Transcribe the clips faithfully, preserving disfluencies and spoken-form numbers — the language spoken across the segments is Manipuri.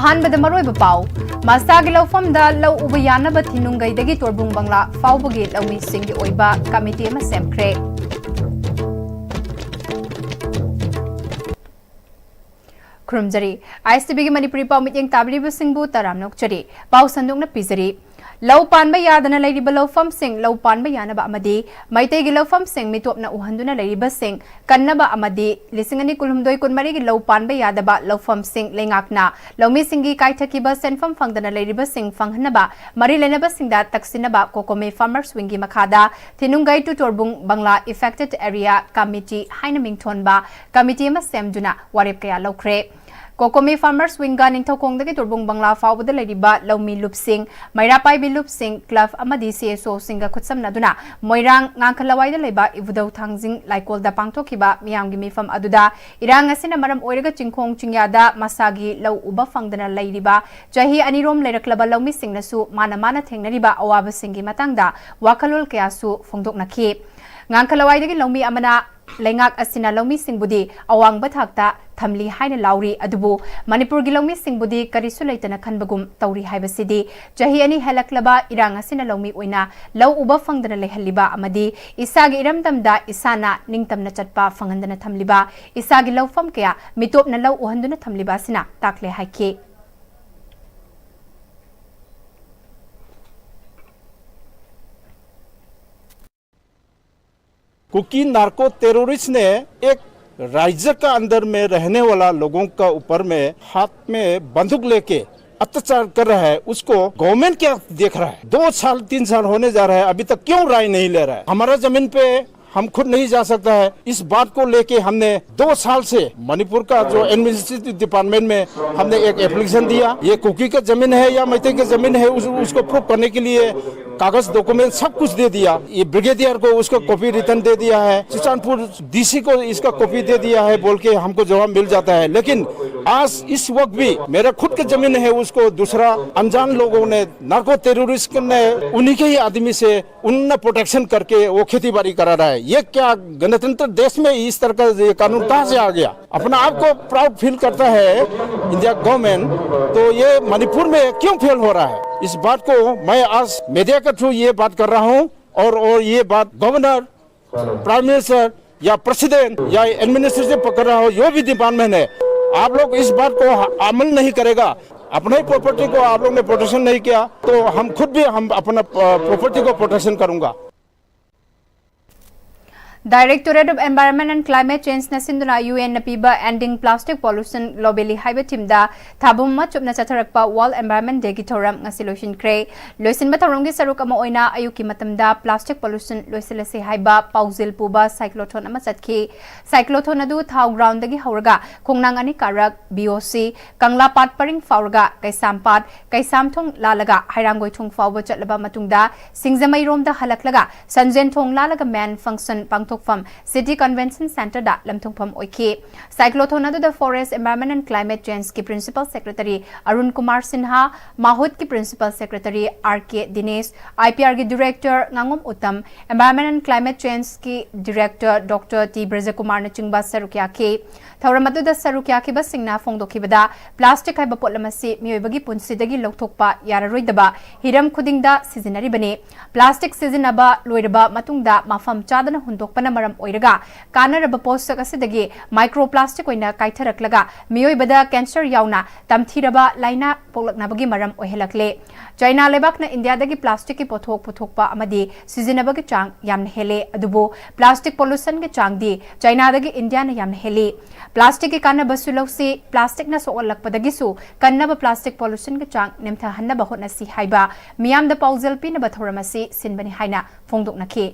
ꯑꯍꯥꯟꯕꯗ ꯃꯔꯨꯑꯣꯏꯕ ꯄꯥꯎ꯫ ꯃꯁꯥꯒꯤ ꯂꯧꯐꯝꯗ ꯂꯧ ꯎꯕ ꯌꯥꯅꯕ ꯊꯤꯅꯨꯡꯒꯩꯗꯒꯤ ꯇꯣꯔꯕꯨꯡ ꯕꯪꯂꯥ ꯐꯥꯎꯕꯒꯤ ꯂꯧꯃꯤꯁꯤꯡꯒꯤ ꯑꯣꯏꯕ ꯀꯃꯤꯇꯤ ꯑꯃ ꯁꯦꯝꯈ꯭ꯔꯦ꯫ ꯈꯨꯔꯨꯝꯖꯔꯤ꯫ ꯑꯥꯏ ꯑꯦꯁ ꯇꯤ ꯚꯤꯒꯤ ꯃꯅꯤꯄꯨꯔꯤ ꯄꯥꯎ ꯃꯤꯠꯌꯦꯡ ꯇꯥꯕꯤꯔꯤꯕꯁꯤꯡꯕꯨ ꯇꯔꯥꯝꯅ ꯑꯣꯛꯆꯔꯤ꯫ ꯄꯥꯎ ꯁꯟꯗꯣꯛꯅ ꯄꯤꯖꯔꯤ꯫ ꯂꯧ ꯄꯥꯟꯕ ꯌꯥꯗꯅ ꯂꯩꯔꯤꯕ ꯂꯧꯐꯝꯁꯤꯡ ꯂꯧ ꯄꯥꯟꯕ ꯌꯥꯅꯕ ꯑꯃꯗꯤ ꯃꯩꯇꯩꯒꯤ ꯂꯧꯐꯝꯁꯤꯡ ꯃꯤꯇꯣꯞꯅ ꯎꯍꯟꯗꯨꯅ ꯂꯩꯔꯤꯕꯁꯤꯡ ꯀꯟꯅꯕ ꯑꯃꯗꯤ ꯂꯤꯁꯤꯡ ꯑꯅꯤ ꯀꯨꯟꯍꯨꯝꯗꯣꯏ ꯀꯨꯟꯃꯔꯤꯒꯤ ꯂꯧ ꯄꯥꯟꯕ ꯌꯥꯗꯕ ꯂꯧꯐꯝꯁꯤꯡ ꯂꯩꯉꯥꯛꯅ ꯂꯧꯃꯤꯁꯤꯡꯒꯤ ꯀꯥꯏꯊꯈꯤꯕ ꯁꯦꯟꯐꯝ ꯐꯪꯗꯅ ꯂꯩꯔꯤꯕꯁꯤꯡ ꯐꯪꯍꯟꯅꯕ ꯃꯔꯤ ꯂꯩꯅꯕꯁꯤꯡꯗ ꯇꯛꯁꯤꯟꯅꯕ ꯀꯣꯀꯣꯃꯤ ꯐꯥꯔꯃꯔꯁ ꯋꯤꯡꯒꯤ ꯃꯈꯥꯗ ꯊꯤꯅꯨꯡꯒꯩ to ꯇꯣꯔꯕꯨꯡ ꯕꯪꯂꯥ Affected Area Committee ꯍꯥꯏꯅ ꯃꯤꯡꯊꯣꯟꯕ ꯀꯃꯤꯇꯤ ꯑꯃ ꯁꯦꯝꯗꯨꯅ ꯋꯥꯔꯦꯞ ꯀꯌꯥ ꯂꯧꯈ꯭ꯔꯦ꯫ ꯀꯣꯀꯣꯃꯤ ꯐꯥꯔꯃꯔꯁ ꯋꯤꯡꯒ ꯅꯤꯡꯊꯧꯈꯣꯡꯗꯒꯤ ꯇꯣꯔꯕꯨꯡ ꯕꯪꯂꯥ ꯐꯥꯎꯕꯗ ꯂꯩꯔꯤꯕ ꯂꯧꯃꯤ ꯂꯨꯞꯁꯤꯡ, ꯃꯩꯔꯥ ꯄꯥꯏꯕꯤ ꯂꯨꯞꯁꯤꯡ, ꯀ꯭ꯂꯕ ꯑꯃꯗꯤ ꯁꯤ ꯑꯦꯁ ꯑꯣꯁꯤꯡꯒ ꯈꯨꯠꯁꯝꯅꯗꯨꯅ ꯃꯣꯏꯔꯥꯡ ꯉꯥꯡꯈ ꯂꯋꯥꯏꯗ ꯂꯩꯕ ꯏꯕꯨꯙꯧ ꯊꯥꯡꯖꯤꯡ ꯂꯥꯏꯀꯣꯜꯗ ꯄꯥꯡꯊꯣꯛꯈꯤꯕ ꯃꯤꯌꯥꯝꯒꯤ ꯃꯤꯐꯝ ꯑꯗꯨꯗ ꯏꯔꯥꯡ ꯑꯁꯤꯅ ꯃꯔꯝ ꯑꯣꯏꯔꯒ ꯆꯤꯡꯈꯣꯡ ꯆꯤꯡꯌꯥꯗ ꯃꯁꯥꯒꯤ ꯂꯧ ꯎꯕ ꯐꯪꯗꯅ ꯂꯩꯔꯤꯕ ꯆꯍꯤ ꯑꯅꯤꯔꯣꯝ ꯂꯩꯔꯛꯂꯕ ꯂꯧꯃꯤꯁꯤꯡꯅꯁꯨ ꯃꯥꯅ ꯃꯥꯅ ꯊꯦꯡꯅꯔꯤꯕ ꯑꯋꯥꯕꯁꯤꯡꯒꯤ ꯃꯇꯥꯡꯗ ꯋꯥꯈꯜꯂꯣꯟ ꯀꯌꯥꯁꯨ ꯐꯣꯡꯗꯣꯛꯅꯈꯤ꯫ ꯉꯥꯡꯈ ꯂꯋꯥꯏꯗꯒꯤ ꯂꯧꯃꯤ ꯑꯃꯅ ꯂꯩꯉꯥꯛ ꯑꯁꯤꯅ ꯂꯧꯃꯤꯁꯤꯡꯕꯨꯗꯤ ꯑꯋꯥꯡꯕ ꯊꯥꯛꯇ ꯊꯝꯂꯤ ꯍꯥꯏꯅ ꯂꯥꯎꯔꯤ, ꯑꯗꯨꯕꯨ ꯃꯅꯤꯄꯨꯔꯒꯤ ꯂꯧꯃꯤꯁꯤꯡꯕꯨꯗꯤ ꯀꯔꯤꯁꯨ ꯂꯩꯇꯅ ꯈꯟꯕꯒꯨꯝ ꯇꯧꯔꯤ ꯍꯥꯏꯕꯁꯤꯗꯤ ꯆꯍꯤ ꯑꯅꯤ ꯍꯦꯜꯂꯛꯂꯕ ꯏꯔꯥꯡ ꯑꯁꯤꯅ ꯂꯧꯃꯤ ꯑꯣꯏꯅ ꯂꯧ ꯎꯕ ꯐꯪꯗꯅ ꯂꯩꯍꯜꯂꯤꯕ ꯑꯃꯗꯤ ꯏꯁꯥꯒꯤ ꯏꯔꯝꯗꯝꯗ ꯏꯁꯥꯅ ꯅꯤꯡꯇꯝꯅ ꯆꯠꯄ ꯐꯪꯍꯟꯗꯅ ꯊꯝꯂꯤꯕ, ꯏꯁꯥꯒꯤ ꯂꯧꯐꯝ ꯀꯌꯥ ꯃꯤꯇꯣꯞꯅ ꯂꯧ ꯎꯍꯟꯗꯨꯅ ꯊꯝꯂꯤꯕ ꯑꯁꯤꯅ ꯇꯥꯛꯂꯦ ꯍꯥꯏꯈꯤ꯫ कुकी नार्को टेररिस्ट ने एक राज्य का अंदर में रहने वाला लोगों का ऊपर में हाथ में बंदूक लेके अत्याचार कर रहा है, उसको गवर्नमेंट क्या देख रहा है? दो साल तीन साल होने जा रहा है, अभी तक क्यों राय नहीं ले रहा है? हमारा जमीन पे हम खुद नहीं जा सकता है। इस बात को लेके हमने दो साल से मणिपुर का जो एडमिनिस्ट्रेटिव डिपार्टमेंट में हमने एक एप्लीकेशन दिया। ये कुकी का जमीन है या मैतेई का जमीन है, उस, उसको प्रूव करने के लिए कागज, डॉक्यूमेंट सब कुछ दे दिया। ये ब्रिगेडियर को उसका कॉपी रिटर्न दे दिया है, चुरचांदपुर डीसी को इसका कॉपी दे दिया है बोल के हमको जवाब मिल जाता है। लेकिन आज इस वक्त भी मेरा खुद का जमीन है, उसको दूसरा अनजान लोगों ने, नार्को टेररिस्ट ने, उन्हीं के ही आदमी से उनने प्रोटेक्शन करके वो खेती बाड़ी करा रहा है। ये क्या गणतंत्र देश में इस तरह का ये कानून कहाँ से आ गया? अपना आप को प्राउड फील करता है इंडिया गवर्नमेंट, तो ये मणिपुर में क्यों फेल हो रहा है? इस बात को मैं आज मीडिया के थ्रू ये बात कर रहा हूँ, और और ये बात गवर्नर, प्राइम मिनिस्टर या प्रेसिडेंट या एडमिनिस्ट्रेशन पकड़ रहा हो, जो भी डिपार्टमेंट है, आप लोग इस बात को ह- अमल नहीं करेगा, अपने ही प्रॉपर्टी को आप लोग ने प्रोटेक्शन नहीं किया, तो हम खुद भी, हम अपना प्रॉपर्टी को प्रोटेक्शन करूंगा। Directorate of Environment and Climate Change ꯅ ꯁꯤꯟꯗꯨꯅ ꯌꯨ ꯑꯦꯟꯅ ꯄꯤꯕ Ending Plastic Pollution Globally ꯍꯥꯏꯕ ꯊꯤꯝꯗ ꯊꯥ ꯄꯨꯝ ꯑꯃ ꯆꯨꯞꯅ ꯆꯠꯊꯔꯛꯄ ꯋꯥꯔꯜꯗ ꯑꯦꯟꯚꯥꯏꯔꯟꯃꯦꯟ ꯗꯦꯒꯤ ꯊꯧꯔꯝ ꯉꯁꯤ ꯂꯣꯏꯁꯤꯟꯈ꯭ꯔꯦ꯫ ꯂꯣꯏꯁꯤꯟꯕ ꯊꯧꯔꯝꯒꯤ ꯁꯔꯨꯛ ꯑꯃ ꯑꯣꯏꯅ ꯑꯌꯨꯛꯀꯤ ꯃꯇꯝꯗ ꯄ꯭ꯂꯥꯁꯇꯤꯛ ꯄꯣꯂꯨꯁꯟ ꯂꯣꯏꯁꯤꯜꯂꯁꯤ ꯍꯥꯏꯕ ꯄꯥꯎꯖꯦꯜ ꯄꯨꯕ ꯁꯥꯏꯀ꯭ꯂꯣꯊꯣꯟ ꯑꯃ ꯆꯠꯈꯤ꯫ ꯁꯥꯏꯀ꯭ꯂꯣꯊꯣꯟ ꯑꯗꯨ ꯊꯥꯎ ꯒ꯭ꯔꯥꯎꯟꯗꯒꯤ ꯍꯧꯔꯒ ꯈꯣꯡꯅꯥꯡ ꯑꯅꯤ ꯀꯥꯔꯛ, ꯕꯤ ꯑꯣ ꯁꯤ, ꯀꯪꯂꯥꯄꯥꯠ ꯄꯔꯤꯡ ꯐꯥꯎꯔꯒ ꯀꯩꯁꯥꯝꯄꯥꯠ, ꯀꯩꯁꯥꯝꯊꯣꯡ ꯂꯥꯜꯂꯒ ꯍꯩꯔꯥꯡꯒꯣꯏꯊꯣꯡ ꯐꯥꯎꯕ ꯆꯠꯂꯕ ꯃꯇꯨꯡꯗ ꯁꯤꯡꯖꯃꯩꯔꯣꯝꯗ ꯍꯜꯂꯛꯂꯒ ꯁꯟꯖꯦꯟꯊꯣꯡ ꯂꯥꯜꯂꯒ ꯃꯦꯟ ꯐꯪꯁꯟ ꯄꯥꯡꯊꯣꯛꯐꯝ ꯁꯤꯇꯤ ꯀꯟꯚꯦꯟꯁꯟ ꯁꯦꯟꯇꯔꯗ ꯂꯝꯊꯨꯡꯐꯝ ꯑꯣꯏꯈꯤ꯫ ꯁꯥꯏꯀ꯭ꯂꯣꯊꯣꯟ ꯑꯗꯨꯗ Forest, Environment and Climate Change ꯀꯤ ꯄ꯭ꯔꯤꯟꯁꯤꯄꯜ ꯁꯦꯀ꯭ꯔꯦꯇꯔꯤ ꯑꯔꯨꯟ ꯀꯨꯃꯥꯔ ꯁꯤꯟꯍꯥ, ꯃꯥꯍꯨꯠꯀꯤ principal secretary R K Dinesh, I P ꯑꯥꯔꯒꯤ ꯗꯤꯔꯦꯛꯇꯔ ꯉꯥꯉꯣꯝ Uttam, Environment and Climate Change ꯀꯤ ꯗꯤꯔꯦꯛꯇꯔ ꯗꯣꯛꯇꯔ ꯇꯤ ꯕ꯭ꯔꯖꯀꯨꯃꯥꯔꯅꯆꯤꯡꯕ ꯁꯔꯨꯛ ꯌꯥꯈꯤ꯫ ꯊꯧꯔꯝ ꯑꯗꯨꯗ ꯁꯔꯨꯛ ꯌꯥꯈꯤꯕꯁꯤꯡꯅ ꯐꯣꯡꯗꯣꯛꯈꯤꯕꯗ, ꯄ꯭ꯂꯥꯁꯇꯤꯛ ꯍꯥꯏꯕ ꯄꯣꯠꯂꯝ ꯑꯁꯤ ꯃꯤꯑꯣꯏꯕꯒꯤ ꯄꯨꯟꯁꯤꯗꯒꯤ ꯂꯧꯊꯣꯛꯄ ꯌꯥꯔꯔꯣꯏꯗꯕ ꯍꯤꯔꯝ ꯈꯨꯗꯤꯡꯗ ꯁꯤꯖꯤꯟꯅꯔꯤꯕꯅꯤ꯫ ꯄ꯭ꯂꯥꯁꯇꯤꯛ ꯁꯤꯖꯤꯟꯅꯕ ꯂꯣꯏꯔꯕ ꯃꯇꯨꯡꯗ ꯃꯐꯝ ꯆꯥꯗꯅ ꯍꯨꯟꯗꯣꯛꯄꯅ ꯃꯔꯝ ꯑꯣꯏꯔꯒ ꯀꯥꯟꯅꯔꯕ ꯄꯣꯠꯁꯛ ꯑꯁꯤꯗꯒꯤ ꯃꯥꯏꯀ꯭ꯔꯣ ꯄ꯭ꯂꯥꯁꯇꯤꯛ ꯑꯣꯏꯅ ꯀꯥꯏꯊꯔꯛꯂꯒ ꯃꯤꯑꯣꯏꯕꯗ ꯀꯦꯟꯁꯔ ꯌꯥꯎꯅ ꯇꯝꯊꯤꯔꯕ ꯂꯥꯏꯅꯥ ꯄꯣꯛꯂꯛꯅꯕꯒꯤ ꯃꯔꯝ ꯑꯣꯏꯍꯜꯂꯛꯂꯦ꯫ ꯆꯥꯏꯅꯥ ꯂꯩꯕꯥꯛꯅ ꯏꯟꯗꯤꯌꯥꯗꯒꯤ ꯄ꯭ꯂꯥꯁꯇꯤꯛꯀꯤ ꯄꯣꯠꯊꯣꯛ ꯄꯨꯊꯣꯛꯄ ꯑꯃꯗꯤ ꯁꯤꯖꯤꯟꯅꯕꯒꯤ ꯆꯥꯡ ꯌꯥꯝꯅ ꯍꯦꯜꯂꯦ, ꯑꯗꯨꯕꯨ ꯄ꯭ꯂꯥꯁꯇꯤꯛ ꯄꯣꯂꯨꯁꯟꯒꯤ ꯆꯥꯡꯗꯤ ꯆꯥꯏꯅꯥꯗꯒꯤ ꯏꯟꯗꯤꯌꯥꯅ ꯌꯥꯝꯅ ꯍꯦꯜꯂꯤ꯫ ꯄ꯭ꯂꯥꯁꯇꯤꯛꯀꯤ ꯀꯥꯟꯅꯕꯁꯨ ꯂꯧꯁꯤ, ꯄ꯭ꯂꯥꯁꯇꯤꯛꯅ ꯁꯣꯛꯍꯜꯂꯛꯄꯗꯒꯤꯁꯨ ꯀꯟꯅꯕ ꯄ꯭ꯂꯥꯁꯇꯤꯛ ꯄꯣꯂꯨꯁꯟꯒꯤ ꯆꯥꯡ ꯅꯦꯝꯊꯍꯟꯅꯕ ꯍꯣꯠꯅꯁꯤ ꯍꯥꯏꯕ ꯃꯤꯌꯥꯝꯗ ꯄꯥꯎꯖꯦꯜ ꯄꯤꯅꯕ ꯊꯧꯔꯝ ꯑꯁꯤ ꯁꯤꯟꯕꯅꯤ ꯍꯥꯏꯅ ꯐꯣꯡꯗꯣꯛꯅꯈꯤ꯫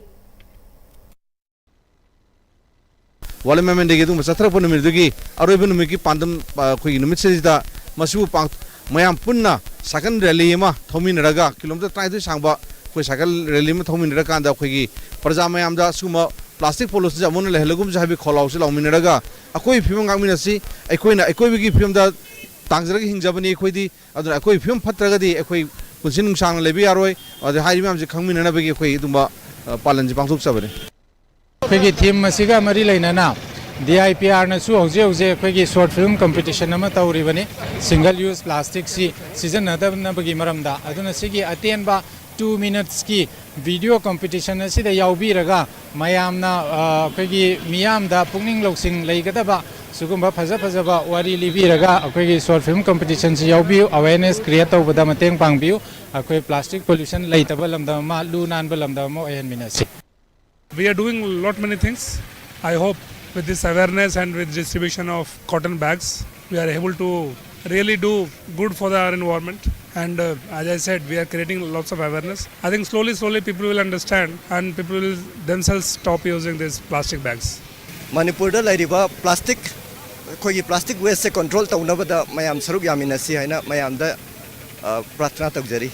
ꯋꯥꯔꯜꯗ ꯑꯦꯟꯚꯥꯏꯔꯟꯃꯦꯟ ꯗꯦꯒꯤ ꯑꯗꯨꯒꯨꯝꯕ ꯆꯠꯊꯔꯛꯄ ꯅꯨꯃꯤꯠ ꯑꯗꯨꯒꯤ ꯑꯔꯣꯏꯕ ꯅꯨꯃꯤꯠꯀꯤ ꯄꯥꯟꯗꯝ, ꯑ, ꯑꯩꯈꯣꯏꯒꯤ ꯅꯨꯃꯤꯠꯁꯤꯗ ꯃꯁꯤꯕꯨ ꯄꯥꯡ-, ꯃꯌꯥꯝ ꯄꯨꯟꯅ ꯁꯥꯏꯀꯜ ꯔꯦꯂꯤ ꯑꯃ ꯊꯧꯃꯤꯟꯅꯔꯒ ꯀꯤꯂꯣꯃꯤꯇꯔ ꯇꯔꯥꯅꯤꯊꯣꯏ ꯁꯥꯡꯕ ꯑꯩꯈꯣꯏ ꯁꯥꯏꯀꯜ ꯔꯦꯂꯤ ꯑꯃ ꯊꯧꯃꯤꯟꯅꯔꯀꯥꯟꯗ ꯑꯩꯈꯣꯏꯒꯤ ꯄ꯭ꯔꯖꯥ ꯃꯌꯥꯝꯗ ꯁꯤꯒꯨꯝꯕ ꯄ꯭ꯂꯥꯁꯇꯤꯛ ꯄꯣꯂꯨꯁꯟꯁꯦ ꯑꯃꯨꯛ ꯍꯟꯅ ꯂꯩꯍꯜꯂꯒꯨꯝꯁꯦ ꯍꯥꯏꯕꯒꯤ ꯈꯣꯜꯂꯥꯎꯁꯦ ꯂꯥꯎꯃꯤꯟꯅꯔꯒ ꯑꯀꯣꯏꯕꯒꯤ ꯐꯤꯕꯝ ꯉꯥꯛꯃꯤꯟꯅꯁꯤ꯫ ꯑꯩꯈꯣꯏꯅ ꯑꯀꯣꯏꯕꯒꯤ ꯐꯤꯕꯝꯗ ꯇꯥꯡꯖꯔꯒ ꯍꯤꯡꯖꯕꯅꯤ ꯑꯩꯈꯣꯏꯗꯤ꯫ ꯑꯗꯨꯅ ꯑꯩꯈꯣꯏ ꯐꯤꯕꯝ ꯐꯠꯇ꯭ꯔꯒꯗꯤ ꯑꯩꯈꯣꯏ ꯄꯨꯟꯁꯤ ꯅꯨꯡꯁꯥꯡꯅ ꯂꯩꯕ ꯌꯥꯔꯣꯏ꯫ ꯑꯗꯨ ꯍꯥꯏꯔꯤꯕ ꯃꯌꯥꯝꯁꯦ ꯈꯪꯃꯤꯟꯅꯅꯕꯒꯤ ꯑꯩꯈꯣꯏ ꯑꯗꯨꯝꯕ, ꯑ, ꯄꯥꯂꯟꯁꯦ ꯄꯥꯡꯊꯣꯛꯆꯕꯅꯤ꯫ ꯑꯩꯈꯣꯏꯒꯤ ꯊꯤꯝ ꯑꯁꯤꯒ ꯃꯔꯤ ꯂꯩꯅꯅ ꯗꯤ ꯑꯥꯏ ꯄꯤ ꯑꯥꯔꯅꯁꯨ ꯍꯧꯖꯤꯛ ꯍꯧꯖꯤꯛ ꯑꯩꯈꯣꯏꯒꯤ ꯁꯣꯔꯠ ꯐꯤꯂꯝ ꯀꯝꯄꯤꯇꯤꯁꯟ ꯑꯃ ꯇꯧꯔꯤꯕꯅꯤ, ꯁꯤꯡꯒꯜ ꯌꯨꯁ ꯄ꯭ꯂꯥꯁꯇꯤꯛꯁꯤ ꯁꯤꯖꯤꯟꯅꯗꯅꯕꯒꯤ ꯃꯔꯝꯗ꯫ ꯑꯗꯨꯅ ꯁꯤꯒꯤ ꯑꯇꯦꯟꯕ ꯇꯨ ꯃꯤꯅꯠꯁꯀꯤ ꯚꯤꯗꯤꯑꯣ ꯀꯝꯄꯤꯇꯤꯁꯟ ꯑꯁꯤꯗ ꯌꯥꯎꯕꯤꯔꯒ ꯃꯌꯥꯝꯅ, ꯑ, ꯑꯩꯈꯣꯏꯒꯤ ꯃꯤꯌꯥꯝꯗ ꯄꯨꯛꯅꯤꯡ ꯂꯧꯁꯤꯡ ꯂꯩꯒꯗꯕ ꯁꯤꯒꯨꯝꯕ ꯐꯖ ꯐꯖꯕ ꯋꯥꯔꯤ ꯂꯤꯕꯤꯔꯒ ꯑꯩꯈꯣꯏꯒꯤ ꯁꯣꯔꯠ ꯐꯤꯂꯝ ꯀꯝꯄꯤꯇꯤꯁꯟꯁꯤ ꯌꯥꯎꯕꯤꯌꯨ, ꯑꯋꯦꯔꯅꯦꯁ ꯀ꯭ꯔꯤꯌꯦꯠ ꯇꯧꯕꯗ ꯃꯇꯦꯡ ꯄꯥꯡꯕꯤꯌꯨ꯫ ꯑꯩꯈꯣꯏ ꯄ꯭ꯂꯥꯁꯇꯤꯛ ꯄꯣꯂꯨꯁꯟ ꯂꯩꯇꯕ ꯂꯝꯗꯝ ꯑꯃ, ꯂꯨ ꯅꯥꯟꯕ ꯂꯝꯗꯝ ꯑꯃ ꯑꯣꯏꯍꯟꯃꯤꯟꯅꯁꯤ꯫ We are doing lot many things. I hope with this awareness and with distribution of cotton bags, we are able to really do good for our environment. And, uh, as I said, we are creating lots of awareness. I think slowly, slowly people will understand and people will themselves stop using these plastic bags. ꯃꯅꯤꯄꯨꯔꯗ ꯂꯩꯔꯤꯕ ꯄ꯭ꯂꯥꯁꯇꯤꯛ, ꯑꯩꯈꯣꯏꯒꯤ ꯄ꯭ꯂꯥꯁꯇꯤꯛ ꯋꯦꯁꯁꯦ ꯀꯟꯇ꯭ꯔꯣꯜ ꯇꯧꯅꯕꯗ ꯃꯌꯥꯝ ꯁꯔꯨꯛ ꯌꯥꯃꯤꯟꯅꯁꯤ ꯍꯥꯏꯅ ꯃꯌꯥꯝꯗ, ꯑ, ꯄ꯭ꯔꯥꯔꯊꯅꯥ ꯇꯧꯖꯔꯤ꯫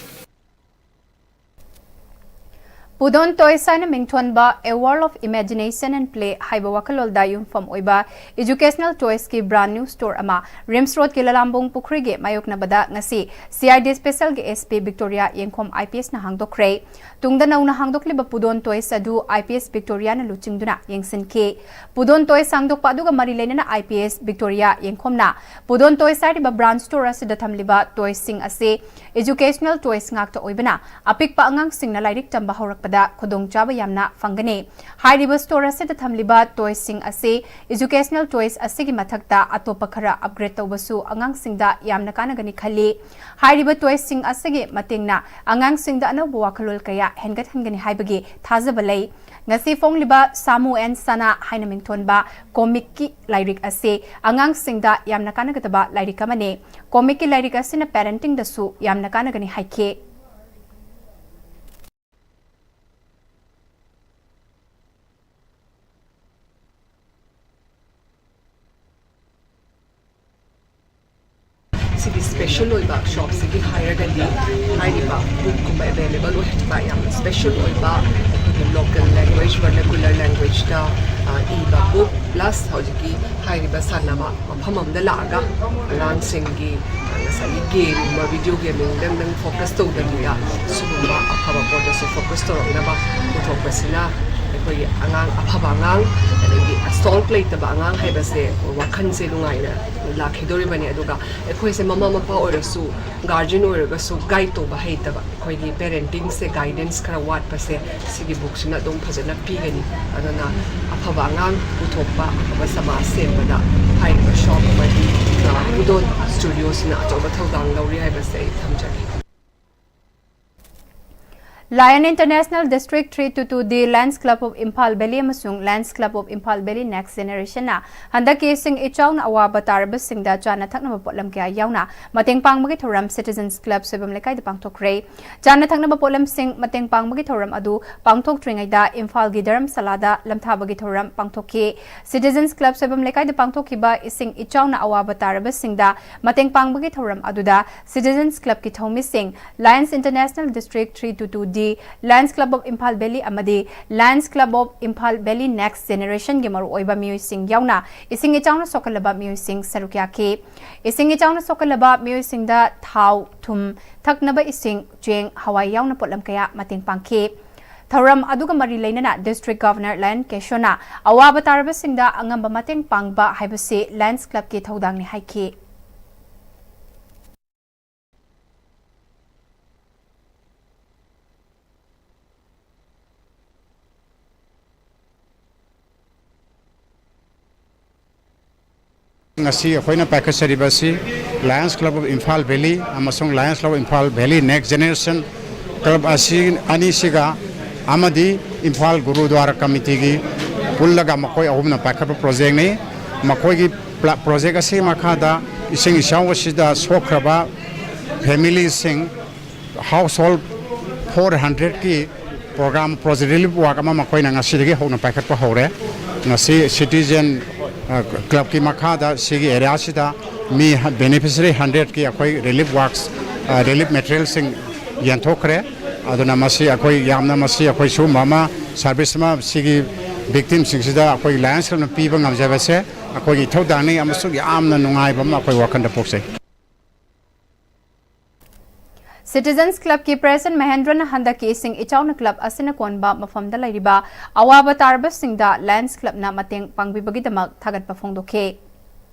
ꯄꯨꯗꯣꯟ ꯇꯣꯏꯁ ꯍꯥꯏꯅ ꯃꯤꯡꯊꯣꯟꯕ A World of Imagination and Play ꯍꯥꯏꯕ ꯋꯥꯈꯜꯂꯣꯟꯗ ꯌꯨꯝꯐꯝ ꯑꯣꯏꯕ ꯏꯖꯨꯀꯦꯁꯅꯦꯜ ꯇꯣꯏꯁꯀꯤ ꯕ꯭ꯔꯥꯟ ꯅ꯭ꯌꯨ ꯁ꯭ꯇꯣꯔ ꯑꯃ ꯔꯤꯝꯁ ꯔꯣꯗꯀꯤ ꯂꯂꯥꯝꯕꯨꯡ ꯄꯨꯈ꯭ꯔꯤꯒꯤ ꯃꯥꯌꯣꯛꯅꯕꯗ ꯉꯁꯤ C I D ꯁ꯭ꯄꯦꯁꯦꯜꯒꯤ S P Victoria ꯌꯦꯡꯈꯣꯝ ꯑꯥꯏ ꯄꯤ ꯑꯦꯁꯅ ꯍꯥꯡꯗꯣꯛꯈ꯭ꯔꯦ꯫ ꯇꯨꯡꯗ ꯅꯧꯅ ꯍꯥꯡꯗꯣꯛꯂꯤꯕ ꯄꯨꯗꯣꯟ ꯇꯣꯏꯁ ꯑꯗꯨ ꯑꯥꯏ ꯄꯤ ꯑꯦꯁ ꯕꯤꯛꯇꯣꯔꯤꯌꯥꯅ ꯂꯨꯆꯤꯡꯗꯨꯅ ꯌꯦꯡꯁꯤꯟꯈꯤ꯫ ꯄꯨꯗꯣꯟ ꯇꯣꯏꯁ ꯍꯥꯡꯗꯣꯛꯄ ꯑꯗꯨꯒ ꯃꯔꯤ ꯂꯩꯅꯅ I P S Victoria ꯌꯦꯡꯈꯣꯝꯅ ꯄꯨꯗꯣꯟ toys ꯍꯥꯏꯔꯤꯕ ꯕ꯭ꯔꯥꯟ ꯁ꯭ꯇꯣꯔ ꯑꯁꯤꯗ ꯊꯝꯂꯤꯕ ꯇꯣꯏꯁꯁꯤꯡ ꯑꯁꯤ ꯏꯖꯨꯀꯦꯁꯅꯦꯜ ꯇꯣꯏꯁ ꯉꯥꯛꯇ ꯑꯣꯏꯕꯅ ꯑꯄꯤꯛꯄ ꯑꯉꯥꯡꯁꯤꯡꯅ ꯂꯥꯏꯔꯤꯛ ꯇꯝꯕ ꯍꯧꯔꯛꯄꯗ ꯈꯨꯗꯣꯡꯆꯥꯕ ꯌꯥꯝꯅ ꯐꯪꯒꯅꯤ꯫ ꯍꯥꯏꯔꯤꯕ ꯁ꯭ꯇꯣꯔ ꯑꯁꯤꯗ ꯊꯝꯂꯤꯕ ꯇꯣꯏꯁꯁꯤꯡ ꯑꯁꯤ ꯏꯖꯨꯀꯦꯁꯅꯦꯜ ꯇꯣꯏꯁ ꯑꯁꯤꯒꯤ ꯃꯊꯛꯇ ꯑꯇꯣꯞꯄ ꯈꯔ ꯑꯞꯒ꯭ꯔꯦꯗ ꯇꯧꯕꯁꯨ ꯑꯉꯥꯡꯁꯤꯡꯗ ꯌꯥꯝꯅ ꯀꯥꯟꯅꯒꯅꯤ ꯈꯜꯂꯤ꯫ ꯍꯥꯏꯔꯤꯕ ꯇꯣꯏꯁꯁꯤꯡ ꯑꯁꯤꯒꯤ ꯃꯇꯦꯡꯅ ꯑꯉꯥꯡꯁꯤꯡꯗ ꯑꯅꯧꯕ ꯋꯥꯈꯜꯂꯣꯟ ꯀꯌꯥ ꯍꯦꯟꯒꯠꯍꯟꯒꯅꯤ ꯍꯥꯏꯕꯒꯤ ꯊꯥꯖꯕ ꯂꯩ꯫ ꯉꯁꯤ ꯐꯣꯡꯂꯤꯕ ꯁꯥꯃꯨ ꯑꯦꯟ ꯁꯅꯥ ꯍꯥꯏꯅ ꯃꯤꯡꯊꯣꯟꯕ ꯀꯣꯃꯤꯛꯀꯤ ꯂꯥꯏꯔꯤꯛ ꯑꯁꯤ ꯑꯉꯥꯡꯁꯤꯡꯗ ꯌꯥꯝꯅ ꯀꯥꯟꯅꯒꯗꯕ ꯂꯥꯏꯔꯤꯛ ꯑꯃꯅꯤ꯫ ꯀꯣꯃꯤꯛꯀꯤ ꯂꯥꯏꯔꯤꯛ ꯑꯁꯤꯅ ꯄꯦꯔꯦꯟꯇꯤꯡꯗꯁꯨ ꯌꯥꯝꯅ ꯀꯥꯟꯅꯒꯅꯤ ꯍꯥꯏꯈꯤ꯫ ꯁꯤꯒꯤ ꯁ꯭ꯄꯦꯁꯦꯜ ꯑꯣꯏꯕ ꯁꯣꯞꯁꯤꯒꯤ ꯍꯥꯏꯔꯒꯗꯤ ꯍꯥꯏꯔꯤꯕ ꯕꯨꯛꯀꯨꯝꯕ ꯑꯦꯚꯦꯂꯦꯕꯜ ꯑꯣꯏꯍꯟꯕ, ꯌꯥꯝꯅ ꯁ꯭ꯄꯦꯁꯦꯜ ꯑꯣꯏꯕ ꯑꯩꯈꯣꯏꯒꯤ ꯂꯣꯀꯦꯜ ꯂꯦꯡꯒ꯭ꯋꯦꯖ, ꯚꯔꯅꯦꯀꯨꯂꯔ ꯂꯦꯡꯒ꯭ꯋꯦꯖꯇ ꯏꯕ ꯕꯨꯛ, ꯄ꯭ꯂꯁ ꯍꯧꯖꯤꯛꯀꯤ ꯍꯥꯏꯔꯤꯕ ꯁꯥꯟꯅꯕ ꯃꯐꯝ ꯑꯃꯗ ꯂꯥꯛꯑꯒ ꯑꯉꯥꯡꯁꯤꯡꯒꯤ ꯉꯁꯥꯏꯒꯤ ꯒꯦꯝꯒꯨꯝꯕ, ꯚꯤꯗꯤꯑꯣ ꯒꯦꯝꯗꯪꯗꯪ ꯐꯣꯀꯁ ꯇꯧꯗꯕꯤꯗ ꯁꯤꯒꯨꯝꯕ ꯑꯐꯕ ꯄꯣꯠꯇꯁꯨ ꯐꯣꯀꯁ ꯇꯧꯔꯛꯅꯕ ꯄꯨꯊꯣꯛꯄꯁꯤꯅ ꯑꯩꯈꯣꯏꯒꯤ ꯑꯉꯥꯡ ꯑꯐꯕ ꯑꯉꯥꯡ, ꯑꯗꯒꯤ ꯑꯁꯣꯜꯠ ꯂꯩꯇꯕ ꯑꯉꯥꯡ ꯍꯥꯏꯕꯁꯦ ꯋꯥꯈꯜꯁꯦ ꯅꯨꯡꯉꯥꯏꯅ ꯂꯥꯛꯈꯤꯗꯣꯔꯤꯕꯅꯤ꯫ ꯑꯗꯨꯒ ꯑꯩꯈꯣꯏꯁꯦ ꯃꯃꯥ ꯃꯄꯥ ꯑꯣꯏꯔꯁꯨ, ꯒꯥꯔꯖꯤꯌꯟ ꯑꯣꯏꯔꯒꯁꯨ ꯒꯥꯏꯗ ꯇꯧꯕ ꯍꯩꯇꯕ, ꯑꯩꯈꯣꯏꯒꯤ ꯄꯦꯔꯦꯟꯇꯤꯡꯁꯦ, ꯒꯥꯏꯗꯦꯟꯁ ꯈꯔ ꯋꯥꯠꯄꯁꯦ ꯁꯤꯒꯤ ꯕꯨꯛꯁꯤꯅ ꯑꯗꯨꯝ ꯐꯖꯅ ꯄꯤꯒꯅꯤ꯫ ꯑꯗꯨꯅ ꯑꯐꯕ ꯑꯉꯥꯡ ꯄꯨꯊꯣꯛꯄ, ꯑꯐꯕ ꯁꯃꯥꯖ ꯁꯦꯝꯕꯗ ꯍꯥꯏꯔꯤꯕ ꯁꯣꯞ ꯑꯃꯗꯤ ꯄꯨꯗꯣꯟ ꯁ꯭ꯇꯨꯗꯤꯑꯣꯁꯤꯅ ꯑꯆꯧꯕ ꯊꯧꯗꯥꯡ ꯂꯧꯔꯤ ꯍꯥꯏꯕꯁꯦ ꯑꯩ ꯊꯝꯖꯒꯦ꯫ Lion International District three two two D Lions Club of Imphal Valley ꯑꯃꯁꯨꯡ Lions Club of Imphal Valley Next Generation ꯅ ꯍꯟꯗꯛꯀꯤ ꯏꯁꯤꯡ ꯏꯆꯥꯎꯅ ꯑꯋꯥꯕ ꯇꯥꯔꯕꯁꯤꯡꯗ ꯆꯥꯅ ꯊꯛꯅꯕ ꯄꯣꯠꯂꯝ ꯀꯌꯥ ꯌꯥꯎꯅ ꯃꯇꯦꯡ ꯄꯥꯡꯕꯒꯤ ꯊꯧꯔꯝ Citizens Club ꯁꯣꯏꯕꯝ ꯂꯩꯀꯥꯏꯗ ꯄꯥꯡꯊꯣꯛꯈ꯭ꯔꯦ꯫ ꯆꯥꯅ ꯊꯛꯅꯕ ꯄꯣꯠꯂꯝꯁꯤꯡ ꯃꯇꯦꯡ ꯄꯥꯡꯕꯒꯤ ꯊꯧꯔꯝ ꯑꯗꯨ ꯄꯥꯡꯊꯣꯛꯇ꯭ꯔꯤꯉꯩꯗ ꯏꯝꯐꯥꯜꯒꯤ ꯙꯔꯝꯁꯥꯂꯥꯗ ꯂꯝꯊꯥꯕꯒꯤ ꯊꯧꯔꯝ ꯄꯥꯡꯊꯣꯛꯈꯤ꯫ Citizens Club ꯁꯣꯏꯕꯝ ꯂꯩꯀꯥꯏꯗ ꯄꯥꯡꯊꯣꯛꯈꯤꯕ ꯏꯁꯤꯡ ꯏꯆꯥꯎꯅ ꯑꯋꯥꯕ ꯇꯥꯔꯕꯁꯤꯡꯗ ꯃꯇꯦꯡ ꯄꯥꯡꯕꯒꯤ ꯊꯧꯔꯝ ꯑꯗꯨꯗ Citizens Club ꯀꯤ ꯊꯧꯃꯤꯁꯤꯡ, Lions International District three two two D, Lions Club of Imphal Valley ꯑꯃꯗꯤ Lions Club of Imphal Valley Next Generation ꯒꯤ ꯃꯔꯨꯑꯣꯏꯕ ꯃꯤꯑꯣꯏꯁꯤꯡ ꯌꯥꯎꯅ ꯏꯁꯤꯡ ꯏꯆꯥꯎꯅ ꯁꯣꯛꯍꯜꯂꯕ ꯃꯤꯑꯣꯏꯁꯤꯡ ꯁꯔꯨꯛ ꯌꯥꯈꯤ꯫ ꯏꯁꯤꯡ ꯏꯆꯥꯎꯅ ꯁꯣꯛꯍꯜꯂꯕ ꯃꯤꯑꯣꯏꯁꯤꯡꯗ ꯊꯥꯎ, ꯊꯨꯝ, ꯊꯛꯅꯕ ꯏꯁꯤꯡ, ꯆꯦꯡ, ꯍꯋꯥꯏ ꯌꯥꯎꯅ ꯄꯣꯠꯂꯝ ꯀꯌꯥ ꯃꯇꯦꯡ ꯄꯥꯡꯈꯤ꯫ ꯊꯧꯔꯝ ꯑꯗꯨꯒ ꯃꯔꯤ ꯂꯩꯅꯅ District Governor ꯂꯥꯏꯌꯟ ꯀꯦꯁꯣꯅ ꯑꯋꯥꯕ ꯇꯥꯔꯕꯁꯤꯡꯗ ꯑꯉꯝꯕ ꯃꯇꯦꯡ ꯄꯥꯡꯕ ꯍꯥꯏꯕꯁꯤ Lions Club ꯀꯤ ꯊꯧꯗꯥꯡꯅꯤ ꯍꯥꯏꯈꯤ꯫ ꯉꯁꯤ ꯑꯩꯈꯣꯏꯅ ꯄꯥꯏꯈꯠꯆꯔꯤꯕ ꯑꯁꯤ Lions Club of Imphal Valley ꯑꯃꯁꯨꯡ Lions Club of Imphal Valley Next Generation Club ꯑꯁꯤ ꯑꯅꯤꯁꯤꯒ ꯑꯃꯗꯤ ꯏꯝꯐꯥꯜ ꯒꯨꯔꯨꯗ꯭ꯋꯥꯔꯥ ꯀꯃꯤꯇꯤꯒꯤ ꯄꯨꯜꯂꯒ ꯃꯈꯣꯏ ꯑꯍꯨꯝꯅ ꯄꯥꯏꯈꯠꯄ ꯄ꯭ꯔꯣꯖꯦꯛꯅꯤ꯫ ꯃꯈꯣꯏꯒꯤ ꯄ꯭ꯂꯥ-, ꯄ꯭ꯔꯣꯖꯦꯛ ꯑꯁꯤꯒꯤ ꯃꯈꯥꯗ ꯏꯁꯤꯡ ꯏꯆꯥꯎ ꯑꯁꯤꯗ ꯁꯣꯛꯈ꯭ꯔꯕ ꯐꯦꯃꯤꯂꯤꯁꯤꯡ, ꯍꯥꯎꯁ ꯍꯣꯜ ꯐꯣꯔ ꯍꯟꯗ꯭ꯔꯦꯠꯀꯤ ꯄ꯭ꯔꯣꯒ꯭ꯔꯥꯝ, ꯄ꯭ꯔꯣꯖꯦꯛ ꯔꯤꯂꯤꯐ ꯋꯥꯔꯛ ꯑꯃ ꯃꯈꯣꯏꯅ ꯉꯁꯤꯗꯒꯤ ꯍꯧꯅ ꯄꯥꯏꯈꯠꯄ ꯍꯧꯔꯦ꯫ ꯉꯁꯤ ꯁꯤꯇꯤꯖꯦꯟ, ꯑ, ꯀ꯭ꯂꯕꯀꯤ ꯃꯈꯥꯗ ꯁꯤꯒꯤ ꯑꯦꯔꯤꯌꯥꯁꯤꯗ ꯃꯤ ꯍ-, ꯕꯦꯅꯤꯐꯤꯁꯔꯤ ꯍꯟꯗ꯭ꯔꯦꯠꯀꯤ ꯑꯩꯈꯣꯏ ꯔꯤꯂꯤꯐ ꯋꯥꯔꯛꯁ, ꯑ, ꯔꯤꯂꯤꯐ ꯃꯦꯇꯔꯤꯌꯦꯜꯁꯤꯡ ꯌꯦꯟꯊꯣꯛꯈ꯭ꯔꯦ꯫ ꯑꯗꯨꯅ ꯃꯁꯤ ꯑꯩꯈꯣꯏ ꯌꯥꯝꯅ, ꯃꯁꯤ ꯑꯩꯈꯣꯏ ꯁꯤꯒꯨꯝꯕ ꯑꯃ, ꯁꯥꯔꯚꯤꯁ ꯑꯃ ꯁꯤꯒꯤ ꯚꯤꯛꯇꯤꯝꯁꯤꯡꯁꯤꯗ ꯑꯩꯈꯣꯏ ꯂꯥꯌꯟꯁ ꯀ꯭ꯂꯕꯅ ꯄꯤꯕ ꯉꯝꯖꯕꯁꯦ ꯑꯩꯈꯣꯏꯒꯤ ꯏꯊꯧꯗꯥꯡꯅꯤ ꯑꯃꯁꯨꯡ ꯌꯥꯝꯅ ꯅꯨꯡꯉꯥꯏꯕ ꯑꯃ ꯑꯩꯈꯣꯏ ꯋꯥꯈꯜꯗ ꯄꯣꯛꯆꯩ꯫ ꯁꯤꯇꯤꯖꯟꯁ ꯀ꯭ꯂꯕꯀꯤ ꯄ꯭ꯔꯦꯁꯤꯗꯦꯟꯠ ꯃꯍꯦꯟꯗ꯭ꯔꯅ ꯍꯟꯗꯛꯀꯤ ꯏꯁꯤꯡ ꯏꯆꯥꯎꯅ ꯀ꯭ꯂꯕ ꯑꯁꯤꯅ ꯀꯣꯟꯕ ꯃꯐꯝꯗ ꯂꯩꯔꯤꯕ ꯑꯋꯥꯕ ꯇꯥꯔꯕꯁꯤꯡꯗ ꯂꯥꯌꯟꯁ ꯀ꯭ꯂꯕꯅ ꯃꯇꯦꯡ ꯄꯥꯡꯕꯤꯕꯒꯤꯗꯃꯛ ꯊꯥꯒꯠꯄ ꯐꯣꯡꯗꯣꯛꯈꯤ꯫